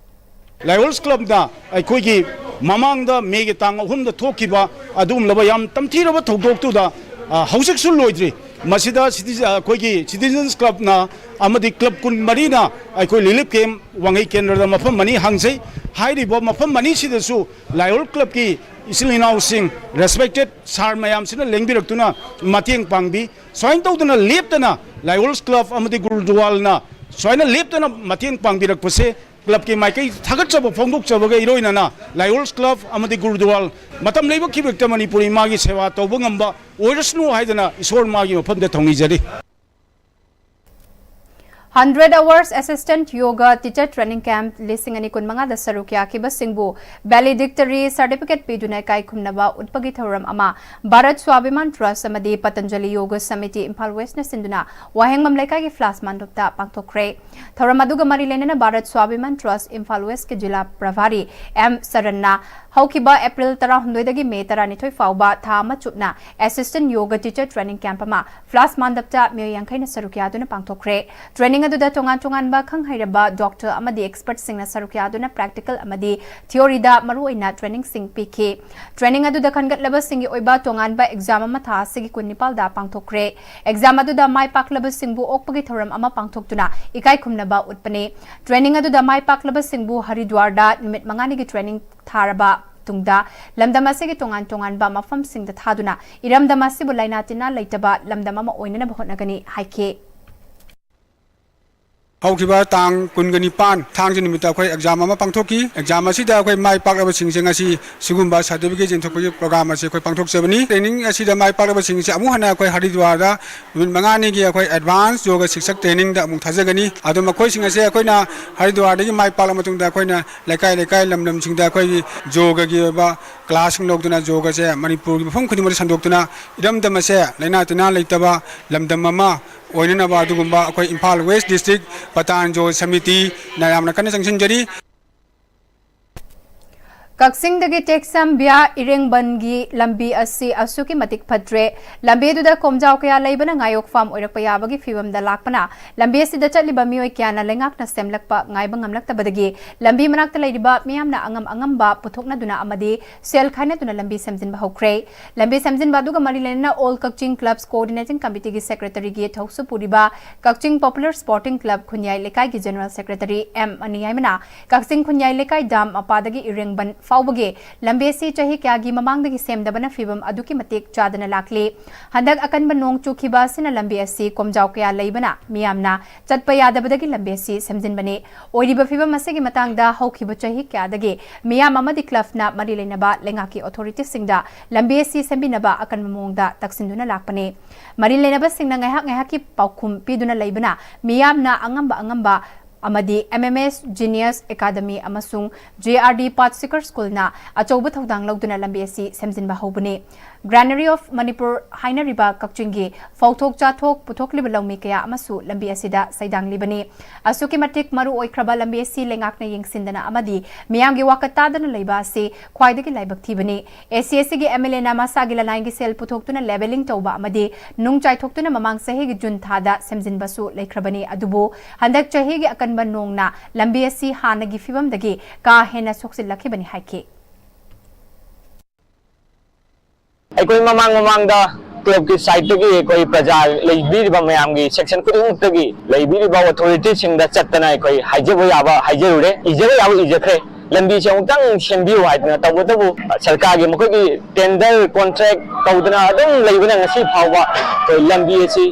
ꯂꯥꯏꯑꯣꯜꯁ ꯀ꯭ꯂꯕꯅ ꯑꯩꯈꯣꯏꯒꯤ ꯃꯃꯥꯡꯗ ꯃꯦꯒꯤ ꯇꯥꯡ ꯑꯍꯨꯝꯗ ꯊꯣꯛꯈꯤꯕ ꯑꯗꯨꯒꯨꯝꯂꯕ ꯌꯥꯝ ꯇꯝꯊꯤꯔꯕ ꯊꯧꯗꯣꯛꯇꯨꯗ, ꯑ, ꯍꯧꯖꯤꯛꯁꯨ ꯂꯣꯏꯗ꯭ꯔꯤ꯫ ꯃꯁꯤꯗ ꯁꯤꯇꯤ-, ꯑꯩꯈꯣꯏꯒꯤ ꯁꯤꯇꯤꯖꯟꯁ ꯀ꯭ꯂꯕꯅ ꯑꯃꯗꯤ ꯀ꯭ꯂꯕ ꯀꯨꯟ ꯃꯔꯤꯅ ꯑꯩꯈꯣꯏ ꯂꯤꯂꯤꯞ ꯀꯦꯝꯞ ꯋꯥꯡꯉꯩ ꯀꯦꯟꯗ꯭ꯔꯗ ꯃꯐꯝ ꯑꯅꯤ ꯍꯥꯡꯖꯩ꯫ ꯍꯥꯏꯔꯤꯕ ꯃꯐꯝ ꯑꯅꯤꯁꯤꯗꯁꯨ ꯂꯥꯏꯑꯣꯜ ꯀ꯭ꯂꯕꯀꯤ ꯏꯆꯤꯜ ꯏꯅꯥꯎꯁꯤꯡ, ꯔꯦꯁꯄꯦꯛꯇꯦꯠ ꯁꯥꯔ ꯃꯌꯥꯝꯁꯤꯅ ꯂꯦꯡꯕꯤꯔꯛꯇꯨꯅ ꯃꯇꯦꯡ ꯄꯥꯡꯕꯤ꯫ ꯁꯨꯃꯥꯏꯅ ꯇꯧꯗꯅ ꯂꯦꯞꯇꯅ ꯂꯥꯏꯑꯣꯜꯁ ꯀ꯭ꯂꯕ ꯑꯃꯗꯤ ꯒꯨꯔꯨꯗꯨꯋꯥꯜꯅ ꯁꯨꯃꯥꯏꯅ ꯂꯦꯞꯇꯅ ꯃꯇꯦꯡ ꯄꯥꯡꯕꯤꯔꯛꯄꯁꯦ ꯀ꯭ꯂꯕꯀꯤ ꯃꯥꯏꯀꯩ ꯊꯥꯒꯠꯆꯕ ꯐꯣꯡꯗꯣꯛꯆꯕꯒ ꯏꯔꯣꯏꯅꯅ ꯂꯥꯏꯑꯣꯜꯁ ꯀ꯭ꯂꯕ ꯑꯃꯗꯤ ꯒꯨꯔꯨꯗꯨꯋꯥꯜ ꯃꯇꯝ ꯂꯩꯕ ꯈꯤꯕꯦꯛꯇ ꯃꯅꯤꯄꯨꯔꯤ ꯃꯥꯒꯤ ꯁꯦꯕꯥ ꯇꯧꯕ ꯉꯝꯕ ꯑꯣꯏꯔꯁꯅꯨ ꯍꯥꯏꯗꯅ ꯏꯁꯣꯔ ꯃꯥꯒꯤ ꯃꯐꯝꯗ ꯊꯧꯅꯤꯖꯔꯤ꯫ Hundred Hours Assistant Yoga Teacher Training Camp ꯂꯤꯁꯤꯡ ꯑꯅꯤ ꯀꯨꯟꯃꯉꯥꯗ ꯁꯔꯨꯛ ꯌꯥꯈꯤꯕꯁꯤꯡꯕꯨ valedictory certificate ꯄꯤꯗꯨꯅ ꯏꯀꯥꯏ ꯈꯨꯝꯅꯕ ꯎꯠꯄꯒꯤ ꯊꯧꯔꯝ ꯑꯃ ꯚꯥꯔꯠ ꯁ꯭ꯋꯥꯚꯤꯃꯥꯟ ꯇ꯭ꯔꯁ ꯑꯃꯗꯤ ꯄꯇꯟꯖꯂꯤ ꯌꯣꯒ ꯁꯃꯤꯇꯤ ꯏꯝꯐꯥꯜ ꯋꯦꯁꯅ ꯁꯤꯟꯗꯨꯅ ꯋꯥꯍꯦꯡꯕꯝ ꯂꯩꯀꯥꯏꯒꯤ ꯐ꯭ꯂꯥꯁ ꯃꯥꯟꯗꯞꯇ ꯄꯥꯡꯊꯣꯛꯈ꯭ꯔꯦ꯫ ꯊꯧꯔꯝ ꯑꯗꯨꯒ ꯃꯔꯤ ꯂꯩꯅꯅ ꯚꯥꯔꯠ ꯁ꯭ꯋꯥꯚꯤꯃꯥꯟ ꯇ꯭ꯔꯁ ꯏꯝꯐꯥꯜ ꯋꯦꯁꯀꯤ ꯖꯤꯂꯥ ꯄ꯭ꯔꯚꯥꯔꯤ ꯑꯦꯝ ꯁꯔꯟꯅ ꯍꯧꯈꯤꯕ ꯑꯦꯄ꯭ꯔꯤꯜ ꯇꯔꯥꯍꯨꯝꯗꯣꯏꯗꯒꯤ ꯃꯦ ꯇꯔꯥꯅꯤꯊꯣꯏ ꯐꯥꯎꯕ ꯊꯥ ꯑꯃ ꯆꯨꯞꯅ assistant yoga teacher training camp ꯑꯃ ꯐ꯭ꯂꯥꯁ ꯃꯥꯟꯗꯞꯇ ꯃꯤꯑꯣꯏ ꯌꯥꯡꯈꯩꯅ ꯁꯔꯨꯛ ꯌꯥꯗꯨꯅ ꯄꯥꯡꯊꯣꯛꯈ꯭ꯔꯦ꯫ ꯇ꯭ꯔꯦꯅꯤꯡ ꯑꯗꯨꯗ ꯇꯣꯉꯥꯟ ꯇꯣꯉꯥꯟꯕ ꯈꯪ ꯍꯩꯔꯕ ꯗꯣꯛꯇꯔ ꯑꯃꯗꯤ ꯑꯦꯛꯁꯄꯔꯠꯁꯤꯡꯅ ꯁꯔꯨꯛ ꯌꯥꯗꯨꯅ ꯄ꯭ꯔꯦꯛꯇꯤꯀꯦꯜ ꯑꯃꯗꯤ ꯊꯤꯑꯣꯔꯤꯗ ꯃꯔꯨꯑꯣꯏꯅ ꯇ꯭ꯔꯦꯅꯤꯡꯁꯤꯡ ꯄꯤꯈꯤ꯫ ꯇ꯭ꯔꯦꯅꯤꯡ ꯑꯗꯨꯗ ꯈꯟꯒꯠꯂꯕꯁꯤꯡꯒꯤ ꯑꯣꯏꯕ ꯇꯣꯉꯥꯟꯕ ꯑꯦꯛꯖꯥꯝ ꯑꯃ ꯊꯥ ꯑꯁꯤꯒꯤ ꯀꯨꯟꯅꯤꯄꯥꯜꯗ ꯄꯥꯡꯊꯣꯛꯈ꯭ꯔꯦ꯫ ꯑꯦꯛꯖꯥꯝ ꯑꯗꯨꯗ ꯃꯥꯏ ꯄꯥꯛꯂꯕꯁꯤꯡꯕꯨ ꯑꯣꯛꯄꯒꯤ ꯊꯧꯔꯝ ꯑꯃ ꯄꯥꯡꯊꯣꯛꯇꯨꯅ ꯏꯀꯥꯏ ꯈꯨꯝꯅꯕ ꯎꯠꯄꯅꯤ꯫ ꯇ꯭ꯔꯦꯅꯤꯡ ꯑꯗꯨꯗ ꯃꯥꯏ ꯄꯥꯛꯂꯕꯁꯤꯡꯕꯨ ꯍꯔꯤꯗ꯭ꯋꯥꯔꯗ ꯅꯨꯃꯤꯠ ꯃꯉꯥꯅꯤꯒꯤ ꯇ꯭ꯔꯦꯅꯤꯡ ꯊꯥꯔꯕ ꯇꯨꯡꯗ ꯂꯝꯗꯝ ꯑꯁꯤꯒꯤ ꯇꯣꯉꯥꯟ ꯇꯣꯉꯥꯟꯕ ꯃꯐꯝꯁꯤꯡꯗ ꯊꯥꯗꯨꯅ ꯏꯔꯝꯗꯝ ꯑꯁꯤꯕꯨ ꯂꯥꯏꯅꯥ ꯇꯤꯟꯅꯥ ꯂꯩꯇꯕ ꯂꯝꯗꯝ ꯑꯃ ꯑꯣꯏꯅꯅꯕ ꯍꯣꯠꯅꯒꯅꯤ ꯍꯥꯏꯈꯤ꯫ ꯍꯧꯈꯤꯕ ꯇꯥꯡ ꯀꯨꯟꯒ ꯅꯤꯄꯥꯟ ꯊꯥꯡꯖ ꯅꯨꯃꯤꯠꯇ ꯑꯩꯈꯣꯏ ꯑꯦꯛꯖꯥꯝ ꯑꯃ ꯄꯥꯡꯊꯣꯛꯈꯤ꯫ ꯑꯦꯛꯖꯥꯝ ꯑꯁꯤꯗ ꯑꯩꯈꯣꯏ ꯃꯥꯏ ꯄꯥꯛꯂꯕꯁꯤꯡꯁꯦ ꯉꯁꯤ ꯁꯤꯒꯨꯝꯕ ꯁꯥꯔꯇꯤꯐꯤꯀꯦꯠ ꯌꯦꯟꯊꯣꯛꯄꯒꯤ ꯄ꯭ꯔꯣꯒ꯭ꯔꯥꯝ ꯑꯁꯤ ꯑꯩꯈꯣꯏ ꯄꯥꯡꯊꯣꯛꯆꯕꯅꯤ꯫ ꯇ꯭ꯔꯦꯅꯤꯡ ꯑꯁꯤꯗ ꯃꯥꯏ ꯄꯥꯛꯂꯕꯁꯤꯡꯁꯦ ꯑꯃꯨꯛ ꯍꯟꯅ ꯑꯩꯈꯣꯏ ꯍꯔꯤꯗ꯭ꯋꯥꯔꯗ ꯅꯨꯃꯤꯠ ꯃꯉꯥꯅꯤꯒꯤ ꯑꯩꯈꯣꯏ ꯑꯦꯗꯚꯥꯟꯁ ꯌꯣꯒ ꯁꯤꯛꯁꯛ ꯇ꯭ꯔꯦꯅꯤꯡꯗ ꯑꯃꯨꯛ ꯊꯥꯖꯒꯅꯤ꯫ ꯑꯗꯣ ꯃꯈꯣꯏꯁꯤꯡ ꯑꯁꯦ ꯑꯩꯈꯣꯏꯅ ꯍꯔꯤꯗ꯭ꯋꯥꯔꯗꯒꯤ ꯃꯥꯏ ꯄꯥꯛꯂꯕ ꯃꯇꯨꯡꯗ ꯑꯩꯈꯣꯏꯅ ꯂꯩꯀꯥꯏ ꯂꯩꯀꯥꯏ, ꯂꯝ ꯂꯝꯁꯤꯡꯗ ꯑꯩꯈꯣꯏꯒꯤ ꯌꯣꯒꯒꯤ ꯑꯣꯏꯕ ꯀ꯭ꯂꯥꯁꯁꯤꯡ ꯂꯧꯗꯨꯅ, ꯌꯣꯒꯁꯦ ꯃꯅꯤꯄꯨꯔꯒꯤ ꯃꯐꯝ ꯈꯨꯗꯤꯡꯃꯛꯇ ꯁꯟꯗꯣꯛꯇꯨꯅ, ꯏꯔꯝꯗꯝ ꯑꯁꯦ ꯂꯥꯏꯅꯥ ꯇꯤꯟꯅꯥ ꯂꯩꯇꯕ ꯂꯝꯗꯝ ꯑꯃ ꯑꯣꯏꯅꯅꯕ ꯑꯗꯨꯒꯨꯝꯕ ꯑꯩꯈꯣꯏ ꯏꯝꯐꯥꯜ ꯋꯦꯁ ꯗꯤꯁꯇ꯭ꯔꯤꯛ ꯄꯇꯥꯟ ꯌꯣꯒ ꯁꯃꯤꯇꯤꯅ ꯌꯥꯝꯅ ꯀꯟꯅ ꯆꯪꯁꯤꯟꯖꯔꯤ꯫ ꯀꯛꯆꯤꯡꯗꯒꯤ ꯇꯦꯛꯁꯝ via ꯏꯔꯦꯡꯕꯟꯒꯤ ꯂꯝꯕꯤ ꯑꯁꯤ ꯑꯁꯨꯛꯀꯤ ꯃꯇꯤꯛ ꯐꯠꯇ꯭ꯔꯦ꯫ ꯂꯝꯕꯤ ꯑꯗꯨꯗ ꯀꯣꯝꯖꯥꯎ ꯀꯌꯥ ꯂꯩꯕꯅ ꯉꯥꯌꯣꯛꯐꯝ ꯑꯣꯏꯔꯛꯄ ꯌꯥꯕꯒꯤ ꯐꯤꯕꯝꯗ ꯂꯥꯛꯄꯅ ꯂꯝꯕꯤ ꯑꯁꯤꯗ ꯆꯠꯂꯤꯕ ꯃꯤꯑꯣꯏ ꯀꯌꯥꯅ ꯂꯩꯉꯥꯛꯅ ꯁꯦꯝꯂꯛꯄ ꯉꯥꯏꯕ ꯉꯝꯂꯛꯇꯕꯗꯒꯤ ꯂꯝꯕꯤ ꯃꯅꯥꯛꯇ ꯂꯩꯔꯤꯕ ꯃꯤꯌꯥꯝꯅ ꯑꯉꯝ ꯑꯉꯝꯕ ꯄꯨꯊꯣꯛꯅꯗꯨꯅ ꯑꯃꯗꯤ ꯁꯦꯜ ꯈꯥꯏꯅꯗꯨꯅ ꯂꯝꯕꯤ ꯁꯦꯝꯖꯤꯟꯕ ꯍꯧꯈ꯭ꯔꯦ꯫ ꯂꯝꯕꯤ ꯁꯦꯝꯖꯤꯟꯕ ꯑꯗꯨꯒ ꯃꯔꯤ ꯂꯩꯅꯅ All Kakching Clubs Coordinating Committeeꯒꯤ Secretaryꯒꯤ ꯊꯧꯁꯨ ꯄꯨꯔꯤꯕ ꯀꯛꯆꯤꯡ Popular Sporting Club ꯈꯨꯟꯌꯥꯏ ꯂꯩꯀꯥꯏꯒꯤ General Secretary ꯑꯦꯝ ꯃꯅꯤꯌꯥꯏꯃꯅ ꯀꯛꯆꯤꯡ ꯈꯨꯟꯌꯥꯏ ꯂꯩꯀꯥꯏ ꯗꯥꯝ ꯃꯄꯥꯗꯒꯤ ꯏꯔꯦꯡꯕꯟ ꯐꯥꯎꯕꯒꯤ ꯂꯝꯕꯤ ꯑꯁꯤ ꯆꯍꯤ ꯀꯌꯥꯒꯤ ꯃꯃꯥꯡꯗꯒꯤ ꯁꯦꯝꯗꯕꯅ ꯐꯤꯕꯝ ꯑꯗꯨꯛꯀꯤ ꯃꯇꯤꯛ ꯆꯥꯗꯅ ꯂꯥꯛꯂꯤ꯫ ꯍꯟꯗꯛ ꯑꯀꯟꯕ ꯅꯣꯡ ꯆꯨꯈꯤꯕ ꯑꯁꯤꯅ ꯂꯝꯕꯤ ꯑꯁꯤ ꯀꯣꯝꯖꯥꯎ ꯀꯌꯥ ꯂꯩꯕꯅ ꯃꯤꯌꯥꯝꯅ ꯆꯠꯄ ꯌꯥꯗꯕꯗꯒꯤ ꯂꯝꯕꯤ ꯑꯁꯤ ꯁꯦꯝꯖꯤꯟꯕꯅꯤ꯫ ꯑꯣꯏꯔꯤꯕ ꯐꯤꯕꯝ ꯑꯁꯤꯒꯤ ꯃꯇꯥꯡꯗ ꯍꯧꯈꯤꯕ ꯆꯍꯤ ꯀꯌꯥꯗꯒꯤ ꯃꯤꯌꯥꯝ ꯑꯃꯗꯤ clubꯅ ꯃꯔꯤ ꯂꯩꯅꯕ ꯂꯩꯉꯥꯛꯀꯤ authorityꯁꯤꯡꯗ ꯂꯝꯕꯤ ꯑꯁꯤ ꯁꯦꯝꯕꯤꯅꯕ ꯑꯀꯟꯕ ꯃꯑꯣꯡꯗ ꯇꯛꯁꯤꯟꯗꯨꯅ ꯂꯥꯛꯄꯅꯤ꯫ ꯃꯔꯤ ꯂꯩꯅꯕꯁꯤꯡꯅ ꯉꯥꯏꯍꯥꯛ ꯉꯥꯏꯍꯥꯛꯀꯤ ꯄꯥꯎꯈꯨꯝ ꯄꯤꯗꯨꯅ ꯂꯩꯕꯅ ꯃꯤꯌꯥꯝꯅ ꯑꯉꯝꯕ ꯑꯉꯝꯕ ꯑꯃꯗꯤ M M S Genius Academy ꯑꯃꯁꯨꯡ J R D Pathseeker Schoolꯅ ꯑꯆꯧꯕ ꯊꯧꯗꯥꯡ ꯂꯧꯗꯨꯅ ꯂꯝꯕꯤ ꯑꯁꯤ ꯁꯦꯝꯖꯤꯟꯕ ꯍꯧꯕꯅꯤ꯫ Granary of Manipur ꯍꯥꯏꯅꯔꯤꯕ ꯀꯛꯆꯤꯡꯒꯤ ꯐꯧꯊꯣꯛ ꯆꯥꯊꯣꯛ ꯄꯨꯊꯣꯛꯂꯤꯕ ꯂꯧꯃꯤ ꯀꯌꯥ ꯑꯃꯁꯨ ꯂꯝꯕꯤ ꯑꯁꯤꯗ ꯁꯩꯗꯥꯡꯂꯤꯕꯅꯤ꯫ ꯑꯁꯨꯛꯀꯤ ꯃꯇꯤꯛ ꯃꯔꯨ ꯑꯣꯏꯈ꯭ꯔꯕ ꯂꯝꯕꯤ ꯑꯁꯤ ꯂꯩꯉꯥꯛꯅ ꯌꯦꯡꯁꯤꯟꯗꯅ ꯑꯃꯗꯤ ꯃꯤꯌꯥꯝꯒꯤ ꯋꯥꯀꯠ ꯇꯥꯗꯅ ꯂꯩꯕ ꯑꯁꯤ ꯈ꯭ꯋꯥꯏꯗꯒꯤ ꯂꯥꯏꯕꯛ ꯊꯤꯕꯅꯤ꯫ A C S Cꯒꯤ M L Aꯅ ꯃꯁꯥꯒꯤ ꯂꯅꯥꯏꯒꯤ ꯁꯦꯜ ꯄꯨꯊꯣꯛꯇꯨꯅ levelling ꯇꯧꯕ ꯑꯃꯗꯤ ꯅꯨꯡ ꯆꯥꯏꯊꯣꯛꯇꯨꯅ ꯃꯃꯥꯡ ꯆꯍꯤꯒꯤ ꯖꯨꯟ ꯊꯥꯗ ꯁꯦꯝꯖꯤꯟꯕꯁꯨ ꯂꯩꯈ꯭ꯔꯕꯅꯤ꯫ ꯑꯗꯨꯕꯨ ꯍꯟꯗꯛ ꯆꯍꯤꯒꯤ ꯑꯀꯟꯕ ꯅꯣꯡꯅ ꯂꯝꯕꯤ ꯑꯁꯤ ꯍꯥꯟꯅꯒꯤ ꯐꯤꯕꯝꯗꯒꯤ ꯀꯥ ꯍꯦꯟꯅ ꯁꯣꯛꯆꯤꯜꯂꯛꯈꯤꯕꯅꯤ ꯍꯥꯏꯈꯤ꯫ ꯑꯩꯈꯣꯏ ꯃꯃꯥꯡ ꯃꯃꯥꯡꯗ clubꯀꯤ sideꯇꯒꯤ ꯑꯩꯈꯣꯏ ꯄ꯭ꯔꯖꯥ ꯂꯩꯕꯤꯔꯤꯕ ꯃꯌꯥꯝꯒꯤ section ꯈꯨꯗꯤꯡꯃꯛꯇꯒꯤ ꯂꯩꯕꯤꯔꯤꯕ authorityꯁꯤꯡꯗ ꯆꯠꯇꯅ ꯑꯩꯈꯣꯏ ꯍꯥꯏꯖꯕ ꯌꯥꯕ ꯍꯥꯏꯖꯔꯨꯔꯦ, ꯏꯖꯕ ꯌꯥꯕ ꯏꯖꯈ꯭ꯔꯦ꯫ ꯂꯝꯕꯤꯁꯦ ꯑꯃꯨꯛꯇꯪ ꯁꯦꯝꯕꯤꯌꯨ ꯍꯥꯏꯗꯅ꯫ ꯇꯧꯕꯇꯕꯨ ꯁꯔꯀꯥꯔꯒꯤ ꯃꯈꯣꯏꯒꯤ tender contract ꯇꯧꯗꯅ ꯑꯗꯨꯝ ꯂꯩꯕꯅ ꯉꯁꯤ ꯐꯥꯎꯕ ꯑꯩꯈꯣꯏ ꯂꯝꯕꯤ ꯑꯁꯤ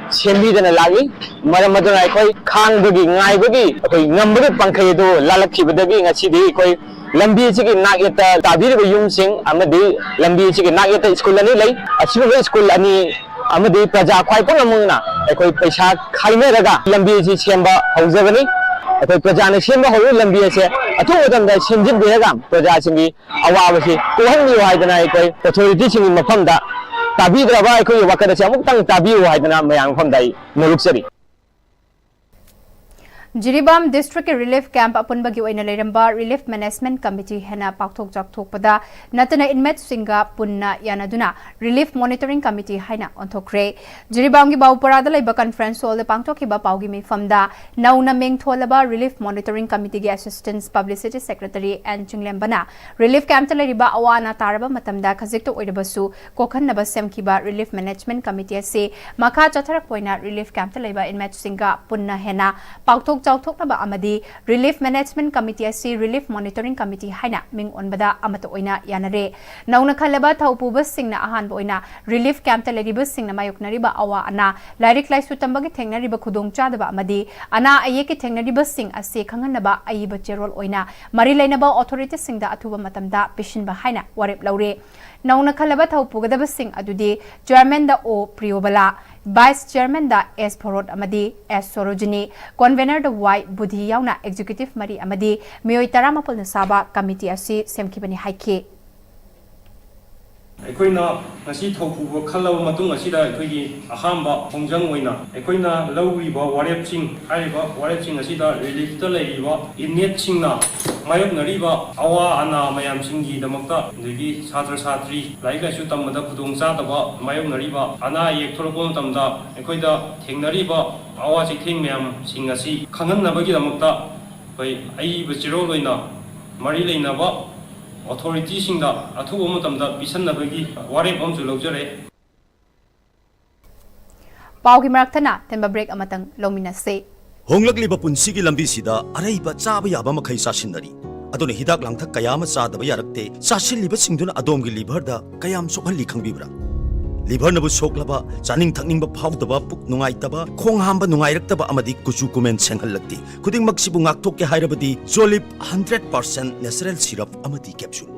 ꯁꯦꯝꯕꯤꯗꯅ ꯂꯥꯛꯂꯤ꯫ ꯃꯔꯝ ꯑꯗꯨꯅ ꯑꯩꯈꯣꯏ ꯈꯥꯡꯕꯒꯤ, ꯉꯥꯏꯕꯒꯤ, ꯑꯩꯈꯣꯏ ꯉꯝꯕꯒꯤ ꯄꯥꯡꯈꯩ ꯑꯗꯨ ꯂꯥꯜꯂꯛꯈꯤꯕꯗꯒꯤ ꯉꯁꯤꯗꯤ ꯑꯩꯈꯣꯏ ꯂꯝꯕꯤ ꯑꯁꯤꯒꯤ ꯅꯥꯛꯌꯦꯠꯇ ꯇꯥꯕꯤꯔꯤꯕ ꯌꯨꯝꯁꯤꯡ ꯑꯃꯗꯤ ꯂꯝꯕꯤ ꯑꯁꯤꯒꯤ ꯅꯥꯛꯌꯦꯠꯇ ꯁ꯭ꯀꯨꯜ ꯑꯅꯤ ꯂꯩ꯫ ꯑꯁꯤꯒꯨꯝꯕ ꯁ꯭ꯀꯨꯜ ꯑꯅꯤ ꯑꯃꯗꯤ ꯄ꯭ꯔꯖꯥ ꯈ꯭ꯋꯥꯏ ꯄꯨꯝꯅꯃꯛꯅ ꯑꯩꯈꯣꯏ ꯄꯩꯁꯥ ꯈꯥꯏꯅꯔꯒ ꯂꯝꯕꯤ ꯑꯁꯤ ꯁꯦꯝꯕ ꯍꯧꯖꯕꯅꯤ꯫ ꯑꯩꯈꯣꯏ ꯄ꯭ꯔꯖꯥꯅ ꯁꯦꯝꯕ ꯍꯧꯔꯤꯕ ꯂꯝꯕꯤ ꯑꯁꯦ ꯑꯊꯨꯕ ꯃꯇꯝꯗ ꯁꯦꯝꯖꯤꯟꯕꯤꯔꯒ ꯄ꯭ꯔꯖꯥꯁꯤꯡꯒꯤ ꯑꯋꯥꯕꯁꯤ ꯀꯣꯛꯍꯟꯕꯤꯌꯨ ꯍꯥꯏꯗꯅ ꯑꯩꯈꯣꯏ ꯑꯣꯊꯣꯔꯤꯇꯤꯁꯤꯡꯒꯤ ꯃꯐꯝꯗ ꯇꯥꯕꯤꯗ꯭ꯔꯕ ꯑꯩꯈꯣꯏꯒꯤ ꯋꯥꯀꯠ ꯑꯁꯤ ꯑꯃꯨꯛꯇꯪ ꯇꯥꯕꯤꯌꯨ ꯍꯥꯏꯗꯅ ꯃꯌꯥꯝ ꯃꯐꯝꯗ ꯑꯩ ꯅꯣꯂꯨꯛꯆꯔꯤ꯫ ꯖꯤꯔꯤꯕꯥꯝ ꯗꯤꯁꯇ꯭ꯔꯤꯛꯀꯤ ꯔꯤꯂꯤꯐ ꯀꯦꯝꯞ ꯑꯄꯨꯟꯕꯒꯤ ꯑꯣꯏꯅ ꯂꯩꯔꯝꯕ ꯔꯤꯂꯤꯐ ꯃꯦꯅꯦꯖꯃꯦꯟꯠ ꯀꯃꯤꯇꯤ ꯍꯥꯏꯅ ꯄꯥꯛꯊꯣꯛ ꯆꯥꯎꯊꯣꯛꯄꯗ ꯅꯠꯇꯅ ꯏꯟꯃꯦꯠꯁꯤꯡꯒ ꯄꯨꯟꯅ ꯌꯥꯅꯗꯨꯅ ꯔꯤꯂꯤꯐ ꯃꯣꯅꯤꯇꯔꯤꯡ ꯀꯃꯤꯇꯤ ꯍꯥꯏꯅ ꯑꯣꯟꯊꯣꯛꯈ꯭ꯔꯦ꯫ ꯖꯤꯔꯤꯕꯥꯝꯒꯤ ꯕꯥꯎꯄꯔꯥꯗ ꯂꯩꯕ ꯀꯟꯐꯔꯦꯟꯁ ꯍꯣꯜꯗ ꯄꯥꯡꯊꯣꯛꯈꯤꯕ ꯄꯥꯎꯒꯤ ꯃꯤꯐꯝꯗ ꯅꯧꯅ ꯃꯤꯡ ꯊꯣꯜꯂꯕ ꯔꯤꯂꯤꯐ ꯃꯣꯅꯤꯇꯔꯤꯡ ꯀꯃꯤꯇꯤꯒꯤ ꯑꯦꯁꯤꯁꯇꯦꯟꯠ ꯄꯕ꯭ꯂꯤꯁꯤꯇꯤ ꯁꯦꯀ꯭ꯔꯦꯇꯔꯤ ꯑꯦꯟ ꯆꯤꯡꯂꯦꯝꯕꯅ ꯔꯤꯂꯤꯐ ꯀꯦꯝꯞꯇ ꯂꯩꯔꯤꯕ ꯑꯋꯥ ꯑꯅꯥ ꯇꯥꯔꯕ ꯃꯇꯝꯗ ꯈꯖꯤꯛꯇ ꯑꯣꯏꯔꯕꯁꯨ ꯀꯣꯛꯍꯟꯅꯕ ꯁꯦꯝꯈꯤꯕ ꯔꯤꯂꯤꯐ ꯃꯦꯅꯦꯖꯃꯦꯟꯠ ꯀꯃꯤꯇꯤ ꯑꯁꯤ ꯃꯈꯥ ꯆꯠꯊꯔꯛꯄ ꯑꯣꯏꯅ ꯔꯤꯂꯤꯐ ꯀꯦꯝꯞꯇ ꯂꯩꯕ ꯏꯟꯃꯦꯠꯁꯤꯡꯒ ꯄꯨꯟꯅ ꯍꯦꯟꯅ ꯄꯥꯛꯊꯣꯛ ꯆꯥꯎꯊꯣꯛꯅꯕ ꯑꯃꯗꯤ ꯔꯤꯂꯤꯐ ꯃꯦꯅꯦꯖꯃꯦꯟꯠ ꯀꯃꯤꯇꯤ ꯑꯁꯤ ꯔꯤꯂꯤꯐ ꯃꯣꯅꯤꯇꯔꯤꯡ ꯀꯃꯤꯇꯤ ꯍꯥꯏꯅ ꯃꯤꯡ ꯑꯣꯟꯕꯗ ꯑꯃꯠꯇ ꯑꯣꯏꯅ ꯌꯥꯅꯔꯦ꯫ ꯅꯧꯅ ꯈꯜꯂꯕ ꯊꯧꯄꯨꯕꯁꯤꯡꯅ ꯑꯍꯥꯟꯕ ꯑꯣꯏꯅ ꯔꯤꯂꯤꯐ ꯀꯦꯝꯞꯇ ꯂꯩꯔꯤꯕꯁꯤꯡꯅ ꯃꯥꯌꯣꯛꯅꯔꯤꯕ ꯑꯋꯥ ꯑꯅꯥ, ꯂꯥꯏꯔꯤꯛ ꯂꯥꯏꯁꯨ ꯇꯝꯕꯒꯤ ꯊꯦꯡꯅꯔꯤꯕ ꯈꯨꯗꯣꯡꯆꯥꯗꯕ ꯑꯃꯗꯤ ꯑꯅꯥ ꯑꯌꯦꯛꯀꯤ ꯊꯦꯡꯅꯔꯤꯕꯁꯤꯡ ꯑꯁꯤ ꯈꯪꯍꯟꯅꯕ ꯑꯏꯕ ꯆꯦꯔꯣꯜ ꯑꯣꯏꯅ ꯃꯔꯤ ꯂꯩꯅꯕ ꯑꯣꯊꯣꯔꯤꯇꯤꯁꯤꯡꯗ ꯑꯊꯨꯕ ꯃꯇꯝꯗ ꯄꯤꯁꯤꯟꯕ ꯍꯥꯏꯅ ꯋꯥꯔꯦꯞ ꯂꯧꯔꯦ꯫ ꯅꯧꯅ ꯈꯜꯂꯕ ꯊꯧ ꯄꯨꯒꯗꯕꯁꯤꯡ ꯑꯗꯨꯗꯤ ꯆꯤꯌꯔꯃꯦꯟꯗ ꯑꯣ ꯄ꯭ꯔꯤꯌꯣꯕꯂꯥ, ꯚꯥꯏꯁ ꯆꯤꯌꯔꯃꯦꯟꯗ ꯑꯦꯁ ꯚꯣꯔꯣꯠ ꯑꯃꯗꯤ ꯑꯦꯁ ꯁꯣꯔꯣꯖꯤꯅꯤ, ꯀꯣꯟꯚꯦꯅꯔꯗ ꯋꯥꯏ ꯕꯨꯙꯤ ꯌꯥꯎꯅ ꯑꯦꯛꯖꯤꯀ꯭ꯌꯨꯇꯤꯚ ꯃꯔꯤ ꯑꯃꯗꯤ ꯃꯤꯑꯣꯏ ꯇꯔꯥꯃꯥꯄꯜꯅ ꯁꯥꯕ ꯀꯃꯤꯇꯤ ꯑꯁꯤ ꯁꯦꯝꯈꯤꯕꯅꯤ ꯍꯥꯏꯈꯤ꯫ ꯑꯩꯈꯣꯏꯅ ꯉꯁꯤ ꯊꯧ ꯄꯨꯕ ꯈꯜꯂꯕ ꯃꯇꯨꯡ ꯑꯁꯤꯗ ꯑꯩꯈꯣꯏꯒꯤ ꯑꯍꯥꯟꯕ ꯈꯣꯡꯖꯪ ꯑꯣꯏꯅ ꯑꯩꯈꯣꯏꯅ ꯂꯧꯔꯤꯕ ꯋꯥꯔꯦꯞꯁꯤꯡ, ꯍꯥꯏꯔꯤꯕ ꯋꯥꯔꯦꯞꯁꯤꯡ ꯑꯁꯤꯗ ꯔꯤꯂꯤꯐꯇ ꯂꯩꯔꯤꯕ ꯏꯟꯃꯦꯠꯁꯤꯡꯅ ꯃꯥꯌꯣꯛꯅꯔꯤꯕ ꯑꯋꯥ ꯑꯅꯥ ꯃꯌꯥꯝꯁꯤꯡꯒꯤꯗꯃꯛꯇ, ꯑꯗꯒꯤ ꯁꯥꯇ꯭ꯔ ꯁꯥꯇ꯭ꯔꯤ ꯂꯥꯏꯔꯤꯛ ꯂꯥꯏꯁꯨ ꯇꯝꯕꯗ ꯈꯨꯗꯣꯡꯆꯥꯗꯕ ꯃꯥꯌꯣꯛꯅꯔꯤꯕ, ꯑꯅꯥ ꯑꯌꯦꯛ ꯊꯣꯛꯂꯛꯄ ꯃꯇꯝꯗ ꯑꯩꯈꯣꯏꯗ ꯊꯦꯡꯅꯔꯤꯕ ꯑꯋꯥ ꯆꯩꯊꯦꯡ ꯃꯌꯥꯝꯁꯤꯡ ꯑꯁꯤ ꯈꯪꯍꯟꯅꯕꯒꯤꯗꯃꯛꯇ ꯑꯩꯈꯣꯏ ꯑꯏꯕ ꯆꯦꯔꯣꯜ ꯑꯣꯏꯅ ꯃꯔꯤ ꯂꯩꯅꯕ ꯑꯣꯊꯣꯔꯤꯇꯤꯁꯤꯡꯗ ꯑꯊꯨꯕ ꯃꯇꯝꯗ ꯄꯤꯁꯟꯅꯕꯒꯤ ꯋꯥꯔꯦꯞ ꯑꯃꯁꯨ ꯂꯧꯖꯔꯦ꯫ ꯄꯥꯎꯒꯤ ꯃꯔꯛꯇꯅ ꯇꯦꯟꯕ ꯕ꯭ꯔꯦꯛ ꯑꯃꯇꯪ ꯂꯧꯃꯤꯟꯅꯁꯤ꯫ ꯍꯣꯡꯂꯛꯂꯤꯕ ꯄꯨꯟꯁꯤꯒꯤ ꯂꯝꯕꯤꯁꯤꯗ ꯑꯔꯩꯕ ꯆꯥꯕ ꯌꯥꯕ ꯃꯈꯩ ꯆꯥꯁꯤꯟꯅꯔꯤ꯫ ꯑꯗꯨꯅ ꯍꯤꯗꯥꯛ ꯂꯥꯡꯊꯛ ꯀꯌꯥ ꯑꯃ ꯆꯥꯗꯕ ꯌꯥꯔꯛꯇꯦ꯫ ꯆꯥꯁꯤꯜꯂꯤꯕꯁꯤꯡꯗꯨꯅ ꯑꯗꯣꯝꯒꯤ ꯂꯤꯚꯔꯗ ꯀꯌꯥꯝ ꯁꯣꯛꯍꯜꯂꯤ ꯈꯪꯕꯤꯕ꯭ꯔꯥ? ꯂꯤꯚꯔꯅꯕꯨ ꯁꯣꯛꯂꯕ, ꯆꯥꯅꯤꯡ ꯊꯛꯅꯤꯡꯕ ꯐꯥꯎꯗꯕ, ꯄꯨꯛ ꯅꯨꯡꯉꯥꯏꯇꯕ, ꯈꯣꯡ ꯍꯥꯝꯕ ꯅꯨꯡꯉꯥꯏꯔꯛꯇꯕ ꯑꯃꯗꯤ ꯀꯨꯆꯨ ꯀꯨꯃꯦꯟ ꯁꯦꯡꯍꯜꯂꯛꯇꯦ꯫ ꯈꯨꯗꯤꯡꯃꯛꯁꯤꯕꯨ ꯉꯥꯛꯊꯣꯛꯀꯦ ꯍꯥꯏꯔꯕꯗꯤ ꯖꯣꯂꯤꯞ ꯍꯟꯗ꯭ꯔꯦꯠ ꯄꯥꯔꯁꯦꯟ ꯅꯦꯆꯔꯦꯜ ꯁꯤꯔꯞ ꯑꯃꯗꯤ capsule.